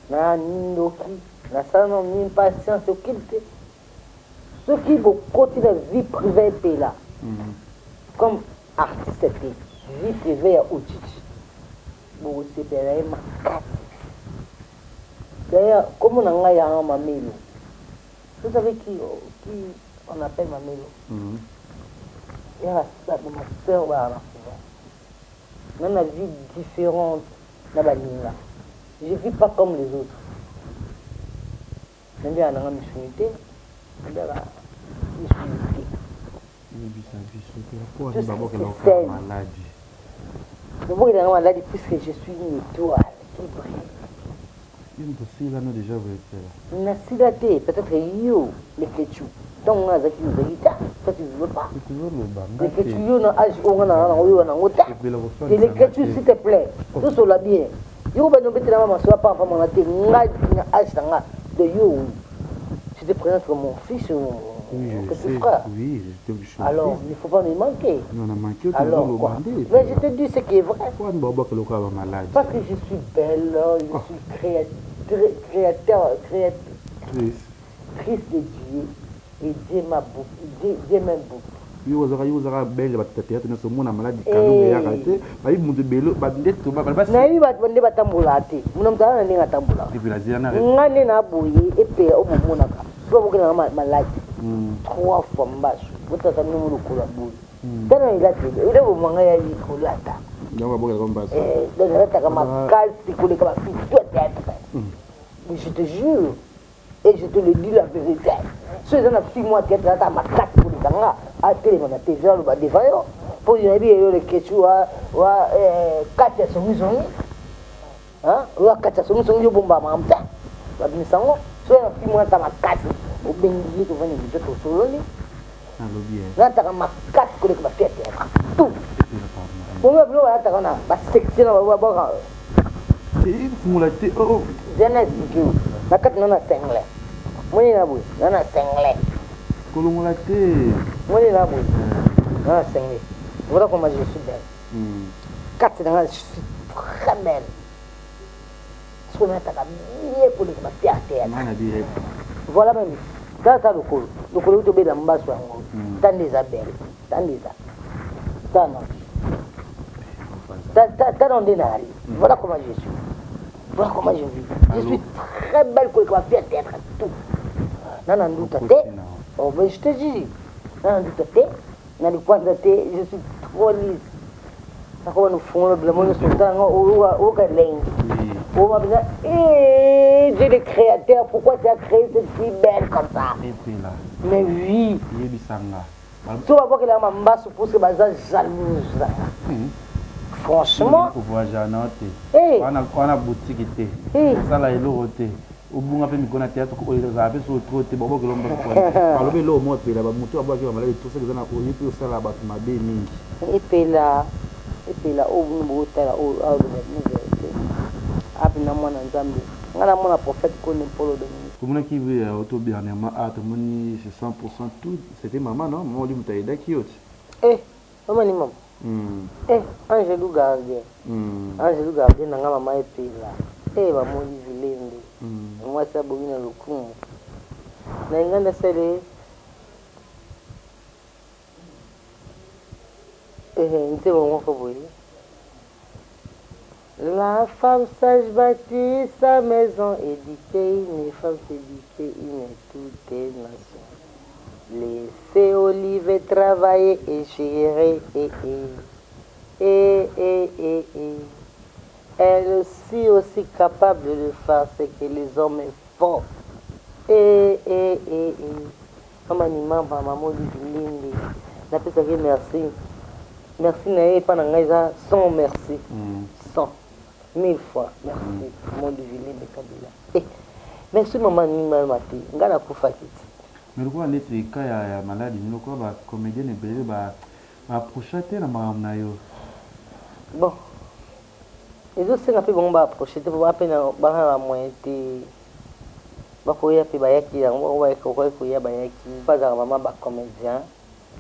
na ndoki, nasala nano meme pas science occulte. Soki bokoti na vie privee epela comme artiste te, vie privee ya Otshitshi bokosepela na ye makasi. D'ailleurs kombo na ngai yanga Mamelo. Vous savez qui, qui on appelle Mamelo? Ya ba ma sœur ba na pouvoir. Nga na vie différente na baninga. Je vis pas comme les autres. Naliaka na nga misuni te, naliaka misuni te. Yebisa biso te po Tout ce qui babwakela se oka saigne. maladi. Babwakela nga maladi puisque je suis une étoile qui brille. Yo moto osila no déjà boye epela. Nasila te, peut-être yo Leketchou tango nga nazalaki ozalaki te, toi tu vivais pas. Tozoloba nga te. Leketchou yo na age oyo nga naza nango yo nango te. Epela Te koswanisa nga Leketchou te. s'il te plaît, tosola bien. Yo bandi obetela nga masolo ya pamba pamba nga te, nga na age na nga de yo oui. Tu te présentes comme mon fils ou mon Oui, je petit sais. frère. Oui, je te je suis Alors, fils. il ne faut pas me manquer. Non, na manqué yo Alors tozoloba quoi? nde. Mais je te dis ce qui est vrai. Po ani babwakela oka ba maladi. Parce que je suis belle, je suis créateur, Triste. triste de Dieu. Et Dieu m'a beaucoup, Dieu, Dieu m'aime beaucoup. Yo ozalaka yo ozalaka belle bato ya théâtre nyonso omona maladi kalongo eyaka te bayebi moto ebele nde Nayebi bato nde batambolaka te, mona moto aza na ndenge atambolaka. Epela zela na Nga nde na boye epela oyo bomonaka so babokelanga maladi trois fois mbasu botata bino lokolo ya boye tala elati ela bomanga ya kolata. Yango babokelaka mbasu. Donc nalataka makasi koleka bafille tout ya théâtre, je te jure et je te le dis la vérité. So eza na fille mwa théâtre alata makasi koleka nga, atelema na tv aloba devant yo, mpo nayebi eyo Leketchou wa kati ya songisongi oyo kati ya songisongi yo bombaka makambo te, babimisa yango. So na fille mwa ata makasi, obengi ye, tovandi biso tosololi. Nalobi ye. Nalataka makasi koleka bafille ya théâtre tout. Epela pardon. Bongo biloko balataka na basection na babwaka. Fungola te oh. Zena explique yo na kati na na sengle moni na boye na na sengle. Kolongola te. Moni na boye na na sengle. Voilà comment je suis belle. Kati na nga je suis très belle. Soki nalataka bien koleka bafille ya théâtre. Nga na direct. Voilà même tala ta lokolo lokolo oyo tobela mbaso yango tanda eza belle tanda eza tana tana nde naali. Voilà comment je suis, voilà comment je vis. Je suis très belle koleka bafille ya théâtre tout na na nduta te. Oh, mais je te dis na na nduta te, na likwanza te, je suis trop lisse. Nakoba nofungola bilamba nyonso otanga oyoka elengi oma mpenza. Dieu le créateur, pourquoi tu as créé cette fille belle comme ça? Epela. Mais oui. Yebisanga. So babwakelaka mambasu parce que baza jalouse, franchement. Kovoyage na yo te. Eh. Wana boutique te. Eh. Osala eloko te, obunga mpe mikolo na théâtre oyo ezala mpe so trop te babwakela mbasu. Balobi eloko moko epela bamoto abwaki bamaladi to soki eza na oyo mpe osala bato mabe mingi. Epela epela oyo bino botala oyo aloba bino vérité ape na mwana Nzambe nga na mwana prophète Kone Mpolo Dominique. Tomonaki oto dernièrement a tomoni c'est 100 tout c'était maman non mama oli moto ayedaki yo ti. Eh, mama ni mama. Eh, Angelu gardien. Angelu gardien na nga mama epela. Eh, bamoni vilembe mwasi abomi na lokumu na nga ndasele. Eh, nzembo moko boye: La femme sage bâtit sa maison, éduquer une femme, c'est éduquer une toute nation. Laissez Olive travailler et gérer. Et, et, et, et, et. Elle aussi aussi capable de faire ce que les hommes font. Et, et, et, et. Mama ni mama, mama Olive Lembe. Napesaki merci. Merci na ye epa na ngai eza 100 merci. 100 mille fois merci. Mama Olive Lembe Kabila. Eh, merci mama ni mama te. Ngai nakufaki te. Mais lokola neti ka ya maladi ni lokola bacomédien ebele baapprocha te na makambo na yo. Bon, ezosenga mpe bango baapproche te po baa mpe baa na bamoyen te. Bakoya mpe bayaki yango bakoki koya bayaki. Bazalaka mama bacomédien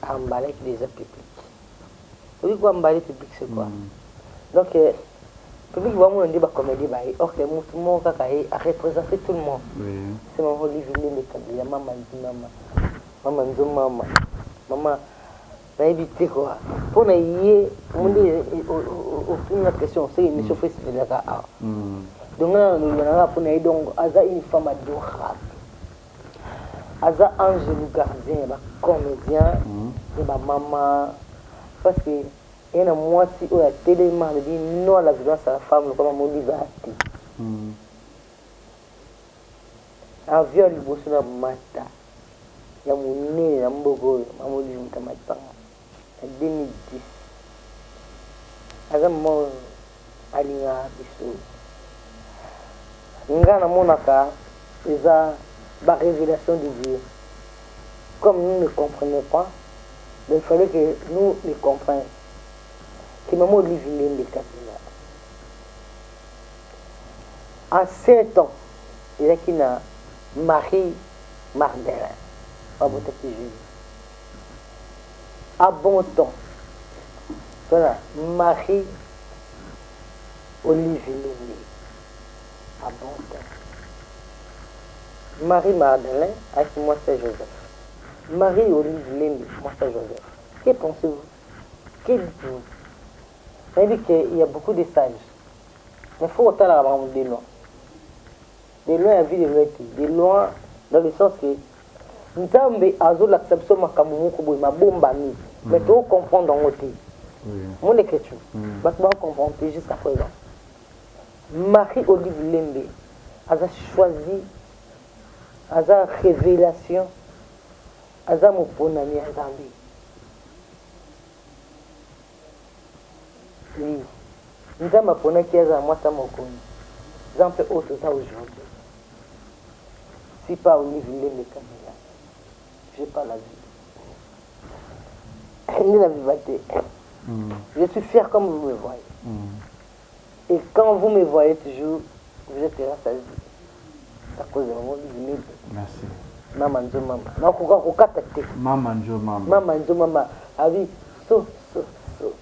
ambalaki déjà public. Oyebi ko emballer public c'est quoi? Donc public bamona nde bacomédie baye, or que motu moko kaka ye areprésente tout le monde. C'est mama Olive Lembe Kabila, mama ndi mama, mama nzo mama, mama nayebi te quoi. Mpo na ye monde otuni na question soki émission fo esepelaka awa. Donc nga na loba na nga mpo na ye, donc aza une femme adorable, aza ange gardien ya bacomédien, ya bamama, parce que ye na mwasi oyo atelema alobi non à la violence à la femme lokola mama Olive aya te. Avion ya liboso na mata ya monene na mboka oyo, mama Olive moto amatanga na 2010. Aza mama oyo alingaka biso. Nga namonaka eza barévélation de Dieu. Comme nous ne comprenons pas, mais il fallait que nous les comprenions que maman Olive Lembe Kabila à 7 ans ezalaki na Marie Mardelin babotaki Jésus à bon temps. Voilà Marie Olive Lembe à bon temps. Marie Mardelin avec moi c'est Joseph. Marie Olive Lembe, moi c'est Joseph. Que pensez-vous? Que dites-vous? C'est-à-dire qu'il y a beaucoup de sages. Mais il faut autant la de loin. De loin, la vie de loin. De loin, dans le sens que Nzambe azolakisa biso makambo moko boye mabombami, mais tocomprendre yango te. Mon écriture, bato bacomprendre te jusqu'à présent. Marie Olive Lembe aza choisi, aza révélation, aza moponami ya Nzambe. Oui, Nzambe aponaki aza mwasi ya mokonzi. Eza mpe oyo toza aujourd'hui. Si pas Olive Lembe Kabila, j'ai pas la vie nde na viva te. Je suis fier comme vous me voyez. Et quand vous me voyez toujours, vous êtes rassasié. C'est à cause de maman Olive Lembe. Merci. Mama nzo mama, nakoka kokata te. Mama njo mama. Mama nzo mama abi so so so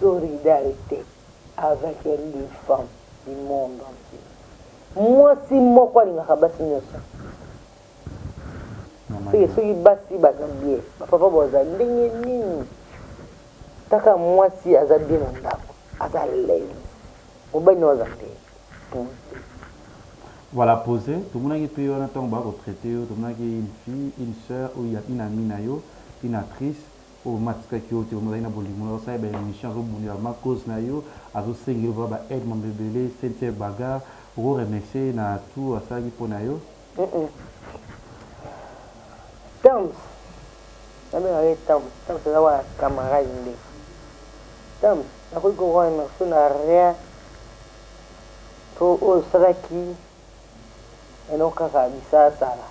solidarité avec les femmes du monde entier. Mwasi moko alingaka basi nyonso. Soki soki basi baza bien, bapapa baza ndenge nini? Taka mwasi aza bien na ndako, aza lese, mobali no aza ndenge posé. Voilà, posé. Tomonaki mpe wana ntango bakotraite yo, tomonaki une fille, une sœur oyo ya une amie na yo, une actrice oyo matikaki yo te, ozalaki na bolingo, azosala baémission, azobundela ma cause na yo, azosengeli yo baaide mambo ebele. Cynthia Bagar, okoremercie na tout asalaki mpo na yo. Tams, nabengaka ye Tams. Tams aza wana camarade nde. Tams, nakoki koremercie na rien po oyo osalaki eno kaka bisalasala.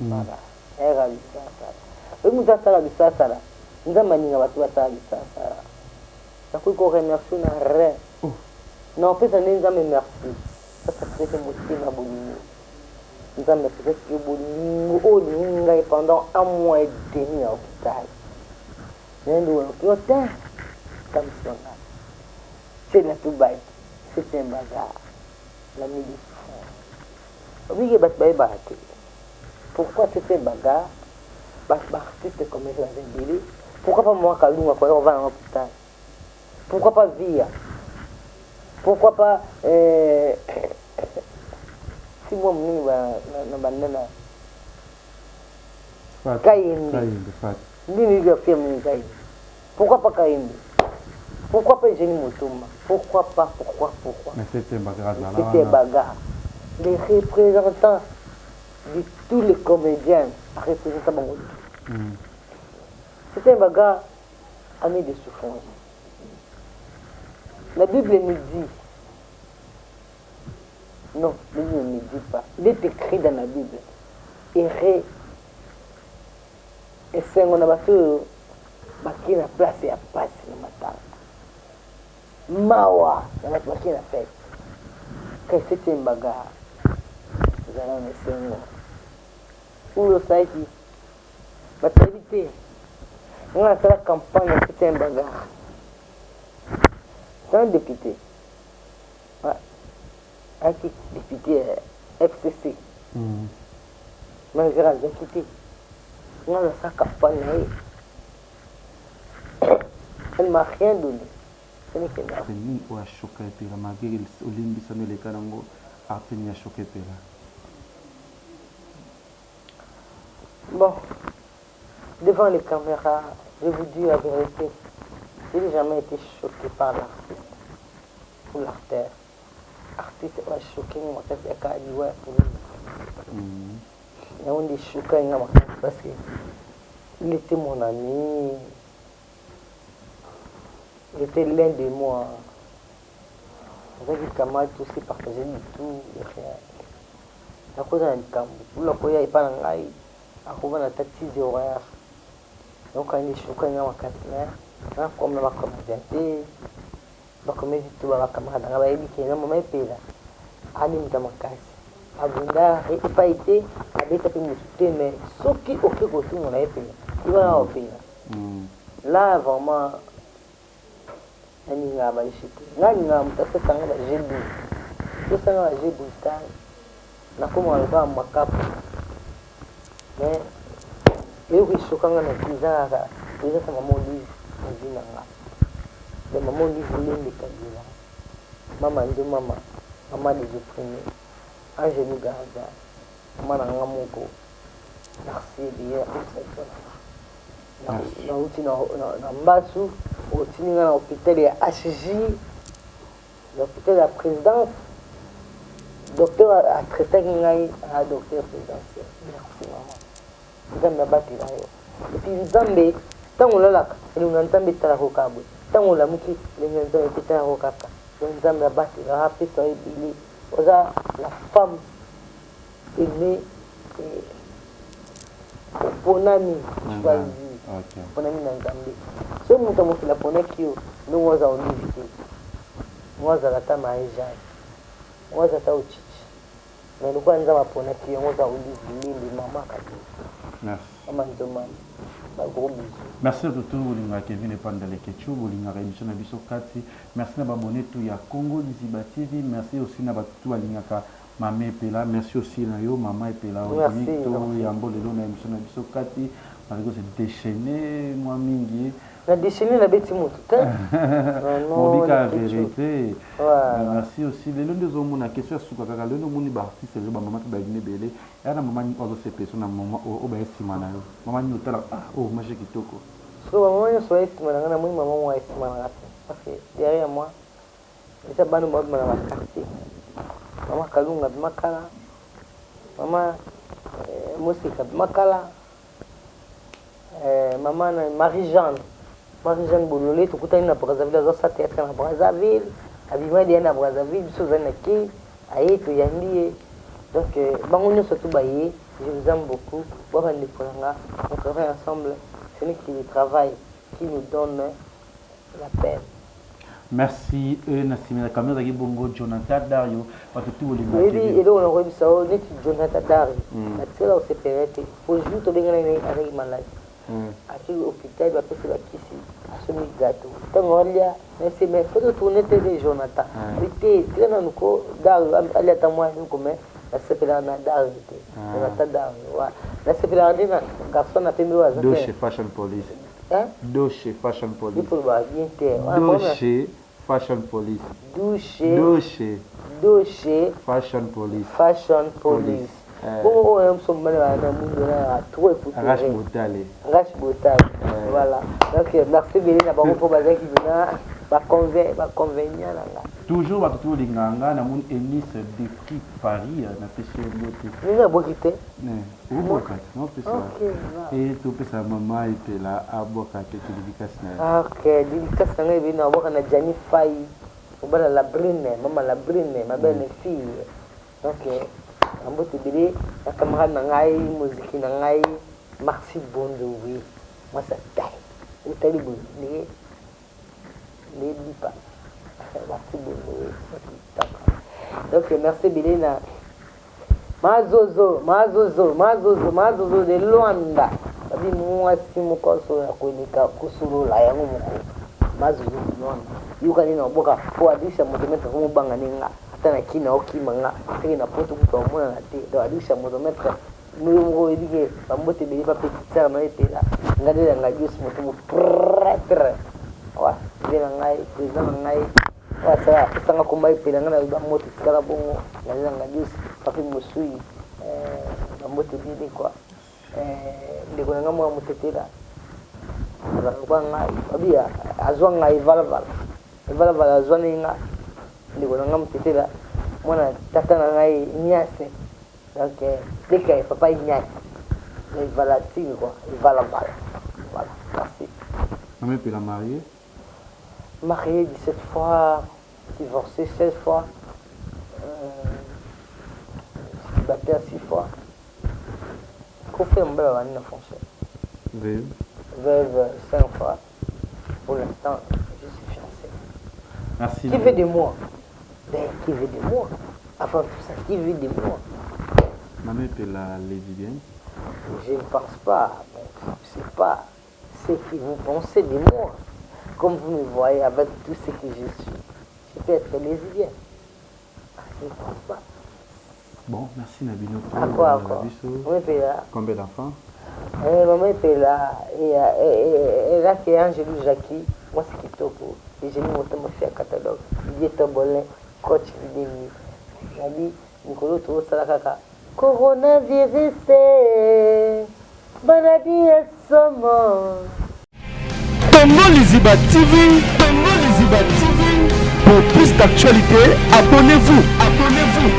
Voilà, eyaka bisalasala. Oyi moto asala bisalasala, Nzambe alinga bato basala bisalasala. Nakoki koremercie na rien. Na opesa nde Nzambe merci parce apesaki motema bolingo. Nzambe apesaki yo bolingo oyo olingi ngai pendant un mois et demi na hôpital. Nayende oyo yo te tamsonga c'est la tubaki, c'est un bazar, l'ami de souffrance. Obiki bato bayebaka te pourquoi c'est un bagarre. Baartiste comédien baza ebele, pourquoi pas moi Kalunga koya kovanda na hôpital? Pourquoi pas Via? Pourquoi pas si mwa monene na bandana Kayembe ndini ya monene Kayembe? Pourquoi pas Kayembe? Pourquoi pas Eugénie Motomba? Pourquoi pas, pourquoi, pourquoi? Mais c'était bagarre. C'était bagarre. Les représentants de tous les comédiens représentant bango. C'était un bagarre, ami de souffrance. La Bible nous dit, non, la Bible ne nous dit pas, il est écrit dans la Bible, ere esengo na bato oyo bakei na place ya pasi na matanga, mawa na bato bakei na fete. Kasi septième bagarre ezala na esengo oyo osalaki, bato bayebi te. Nga nasala campagne ya soutien bagarre. C'est un député. Ouais. Ayaki député ya FCC. Malgré azwaki te. Nga nasala campagne na ye. Elle m'a rien donné. Ce n'est que merci. Nini oyo ashoka epela malgré olimbisami eleka nango artini ya shoka epela? Bon, devant les caméras, je vous dis la vérité. Je n'ai jamais été choqué par l'artiste ou l'artère. Artiste oyo achoqué nga makasi ya liwa ya Pululu. Yango nde echoqué nga makasi parce que il était mon ami. Il était l'un de moi. Azalaki camarade, tosi partager du tout, de rien. Nakoza na likambo, Pululu akoya epai na ngai, akovanda ata 6 horaire. Donc nde echoqué nga makasi, mais na problème na bacomédien te. Bacomédie to bacamarade na nga bayebi ke na mama Epela ani moto ya makasi, abunda epai te, abeta mpe motu te, mais soki oke kotunga na Epela, iwana opela là vraiment. Nalingaka bajeu te. Ngai nalingaka moto asesanga bajeu doux, tosanga bajeu brutal, nakomaka lokola makaku. Mais eloko esokanga na vie eza kaka présence ya mama Olive na vie na nga. Donc mama Olive Lembe Kabila, mama nzo mama, mama des opprimés, ange nous garda, mama na nga moko, merci ebele napesa biso na nga. Nauti na Mbasu, otindi nga na hôpital ya HJ, na hôpital ya présidence. Docteur atraitaki ngai, a docteur présidentiel. Merci mama, Nzambe abatela yo. Et puis Nzambe, ntango olalaka, elongi ya Nzambe etalaka kaka boye, ntango olamuki, elongi ya Nzambe mpe etalaka kaka. Donc Nzambe abatela, apesa yo ebele. Oza la femme aimée, oponami, choisi, oponami na Nzambe. Soki moto ya mokili aponaki yo, ndenge oza Olive te, ngo azala ata Marie Jeanne, ngo aza ata Ochichi, mais lokola Nzambe aponaki yo, yango oza Olive Lembe, mama Kabila. Merci. Mama Nzomani, ba gros bisous. Merci à tout bolingaka Kevin Epanda Leketchou, bolingaka émission na biso kati. Merci na babone tout ya Congo Liziba TV. Merci aussi na bato tout balingaka Mama Epela. Merci aussi na yo Mama Epela. Merci, to merci. yambo lelo na émission na biso kati. Malgré se déchaîner moi mingi. Na déchaîner na beti motu te. Mobika vérité. Merci aussi. Lelo nde ozomona question ya suka kaka lelo nde omoni ba artiste lelo ba mama mpe babimi ebele. Ya na mama nini oyo azosepesa na mama oyo baye nsima na yo? Mama nini otala, ah oh maje kitoko. Soki bamama nyonso baye nsima na ngai, namoni mama moko aye nsima na ngai te. Parce que derrière moi, eza bana babima na baquartier. Mama Kalunga abima kala, mama Moseka abima kala, mama na Marie-Jeanne, Marie-Jeanne Bolole, tokutani na Brazzaville, azosala théâtre na Brazzaville, abima deya na Brazzaville, biso ozali na Kin, aye toyambi ye. Donc bango nyonso tu baye, je vous aime beaucoup. Bo bandeko na nga, on travaille ensemble, c'est nous qui travaille, qui nous donne la peine. Merci. Na nsima ya caméra ezalaki bongo Jonathan Dario, bato tu bolinga. Oyebi eloko na koyebisa oyo neti Jonathan Dario, natikala kosepela te po jour tobenganaki na ye azalaki malade, ake hôpital, bapesi bakisi, asombi gâteau, ntango alia nase, mais faut totourne te te Jonathan abi te, tika nanu ko Dario alia ata mwa eloko. Mais nasepelaka na Dario te, Jonathan Dario wa nasepelaka nde na garçon na pembe oyo aza. Doche Fashion Police. Hein? Doche Fashion Police. Lipoloba bien te. Doche Fashion Police. Douche. Doche. Doche. Fashion Police. Fashion Police. Bongo oyo moso mobali na mwindu na trop écouté. Rash Botale. Rash Botale. Voilà. Donc merci ebele na bango mpo bazalaki mpena baconvenient na nga. Toujours bato to olingaka nga, namoni Eunice depuis Paris, napesi yo mbote. Ndenge abwaki te. Obwaka te, naopesa e topesa mama Epela abwaka te dédicace na ye. Ok, dédicace na ngai ebele na abwaka na Jani Fai, mobala Labrine, mama Labrine, ma belle fille. Donc mbote ebele na camarade na ngai, moziki na ngai, Marci Bondowe, mwasi atai otali boye ndenge ndenge lipa, Marci Bondowe, donc merci ebele na Mazozo, Mazozo, Mazozo, Mazozo de Luanda. Abi mwasi moko asolola koleka kosolola yango moko. Mazuzu wana. Yoka nini oboka po adisha motomètre ko mobanga ne nga. Ata na kina okima nga. Seke na poto kutu omonana te. Donc adisha motomètre yo moko oyebi ke bambote ebele pa petite sœur na yo epela. Nga nde nanga dios moto mo prêtre. Ouais, vie na ngai, président na ngai. Oyo asala apesa nga komba epela nga naloba mbote tikala bongo nga nde nanga dios papi mosui eh, bambote ebele quoi. Eh, ndeko na nga mwana motetela azalaka lokola ngai babi azwa ngai evalavala evalavala azwa nde nga ndeko na nga motetela mwana tata na ngai niase donc eh, leka ya papa ignace evalatine quoi evalavala voilà merci. Mama Epela marié? Marié 17 fois, divorcé 16 fois, euh, célibataire 6 fois. Kofi ya mobali abandi na français. Veuve. Veuve 5 fois. Pour l'instant, je suis fiancé. Merci. Qui veut de moi? D'ailleurs, qui veut de moi? Avant tout ça, qui veut de moi? Maman Epela lesbienne? Je ne pense pas. Bon, je ne sais pas ce que vous pensez de moi. Comme vous me voyez avec tout ce que je suis, je peux être lesbienne. Je ne pense pas. Bon, merci Nabino. À quoi, à quoi? Oui, Epela. Combien d'enfants? Eh, maman Epela, et, et, et, là, c'est Angelou Jackie, moi c'est Kitoko, et j'ai mis mon temps à catalogue, Didier Tobolin, coach Videmi. Nabi, Mikolo tozosala kaka coronavirus, maladie ya somo. Congo Liziba TV, Congo Liziba TV. Pour plus d'actualités, abonnez-vous, abonnez-vous.